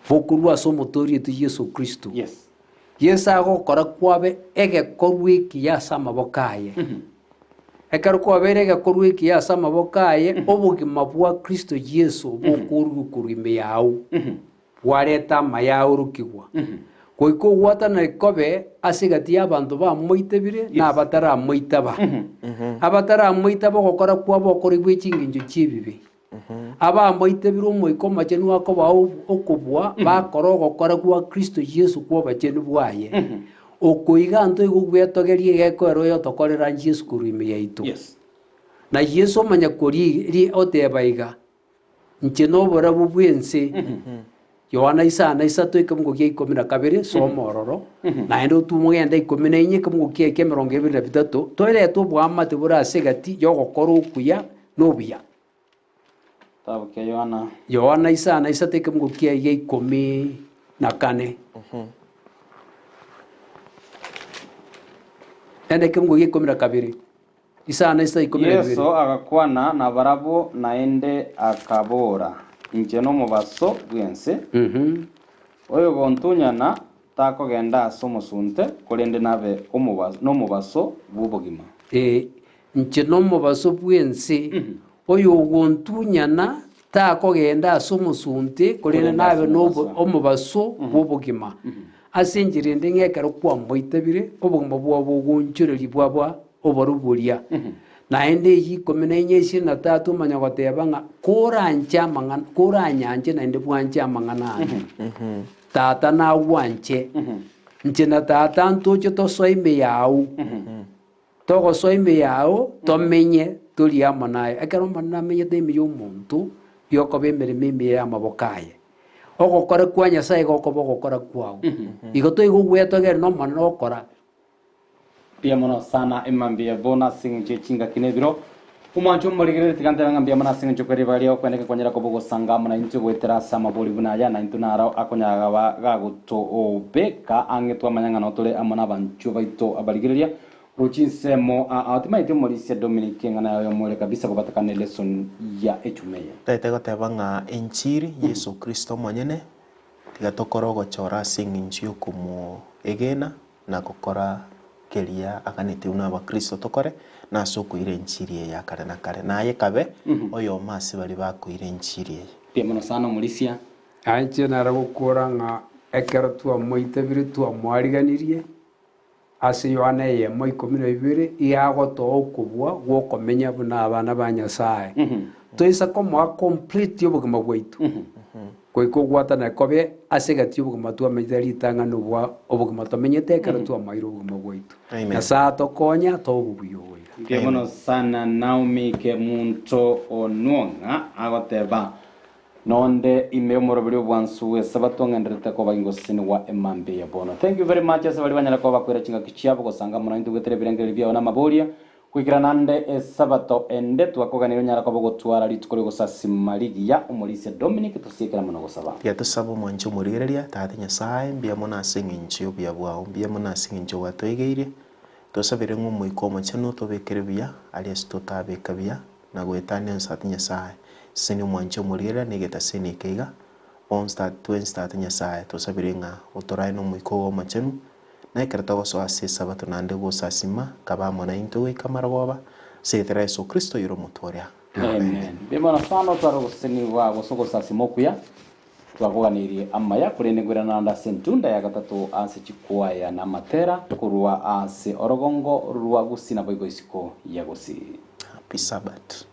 bokorwa ase Omotoori oito Yeso Kristo, Yeso agokora kwabe egekorwa ekiya ase amaboko aye. Ekero kwabeire egekorwa ekiya ase amaboko aye, obogima bwa Kristo Yeso bokoorigwe korwa ime yao, bwareta amaya aorokigwa. Goika ogwatanana kobe ase egati y'abanto bamoitebire na abataramoitaba. Abataramoitaba ogokora kwabo okore gwe chingencho chi'ebibe. Abamoitebire Omoika Omochenu akobaa okobua bakore ogokora gwa Kristo Yeso kw'obochenu bwaye. Oko iga ntoigwe gwetogeria egekoera oyotokorera Yeso korwa ime yaito. Na Yeso omanya koria oteba iga, Inche noborabu bw'ense. Yohana isano na isato ekemungo gia ikomi na kabere, soma ororo, naende otume ogende ikomi na inye ekemungo kiaye kia emerongo ebere na bitato, torete oboamate bore ase egati y'ogokora okuya na obuya. Kitabu kia Yohana. Yohana isano na isato ekemungo kiaye gia ikomi na kane. Naende ekemungo gia ikomi na kabere. Isano na isato ikomi na bibere. Yeso agakwana nabarabwo naende akabora, Inche nomobaso bw'ense. Oyogontunyana takogenda ase omosunte, korende nabe nomobaso bw'obogima. Ee, inche nomobaso bw'ense, oyogontunyana takogenda ase omosunte, korende nabe nomobaso bw'obogima. Ase enchera ende ng'a ekero kwamoitabire, obogima bwao bogoonchoreria bwaba oboru boria. Naende eyio ikomi na inye isini na tatu omanya goteba ng'a koranche amang'ana, koranyanche naende bwanche amang'ana ane, Tata nagwanche. Inche na Tata ntoche tosoe ime yao. Togosoa ime yao, tomenye torie amo naye. Ekero Omonene amenyete ime y'omonto, riokoba emeremo emiya y'amaboko aye. Ogokora kwa Nyasae gokoba ogokora kwao. Igo toigo gwetogera n'Omonene ogokora. Mbuya mono sana emambia bono ase eng'encho ye chingaki na ebiro. Omwancho omorigereria tiga ntebe ng'a mbuya mono ase eng'encho kwe ribaga riao kweneke kwanyara koba ogosanga amo naintwe goetera ase amabori buna aya naintwe naro akonyara gaba gagotobeka ang'e twamanya ng'a notore amo nabanchwa baito abarigereria korwa chinsemo aa timaeti omorisia Dominic eng'ana yao yomore kabisa kobatekana elesson ya echuma eye. Tagete goteba ng'a enchiri Yeso Kristo omonyene. Tiga tokore ogochora ase eng'encho y'okomoegena na gokora keria aganetie buna abakristo tokore, na ase okoira enchiri eye ya kare na kare. Naye kabe oyomo ase baria bakoira enchiri eye. Mbuya mono sana omorisia. Na inche nare gokora ng'a ekero twamoitabire twamoariganirie ase Yohana eyemo 12, iga agotoa okobua gw'okomenya buna abana ba Nyasae. Toisa komoa complete obogima bwaito, goika ogwatana kobe ase egati y'obogima twamenyete ritang'ani obwa obogima tomenyete ekero twamoeire obogima bwaito. Amen. Nyasae atokonye atoe obobuya oboiga. Mbuya mono sana Naomi Kemunto Onwong'a agoteba nonde ime omoroberi obwansu bw'esabato ng'enderete koba ingosesenigwa emambia ya bono. Thank you very much ase baria banyara koba bakoira chingaki chiabo gosanga mono intwe goetera ebirengererio biabo na amaboria goikera nande esabato ende twakoganire onyara koba ogotwara rituko ri'ogosasima rigiya omorisia Dominic tosiekera mono gosaba. Tiga tosabe omwanche omorigereria, Tata Nyasae, mbuya mono ase eng'encho y'obuya bwao, mbuya mono ase eng'encho gwatoigeirie. Tosabere ng'a Omoika Omochenu otobekere buya, aria ase totabeka buya, na goetania onsi Tata Nyasae. Sesenia omwanche omorigereria na egetaseni eke iga, bonsi Tata twensi Tata Nyasae, tosabere ng'a otorae na Omoika ogo Omochenu, na ekero togosoa ase Esabato naende gosasima, kabe amo naintwe goika amarogoba, ase egetera Yeso Kristo oyore Omotooria. Amen. Mbuya mono sana otware ogosesenigwa gose ogosasima okuya. Twakoganeirie amaya, korende nkoirana naende ase entunda ya gatato ase chikwaya na amatera korwa ase orogongo rwa Gusii naboigo isiko ya Gusii. Happy Sabbath.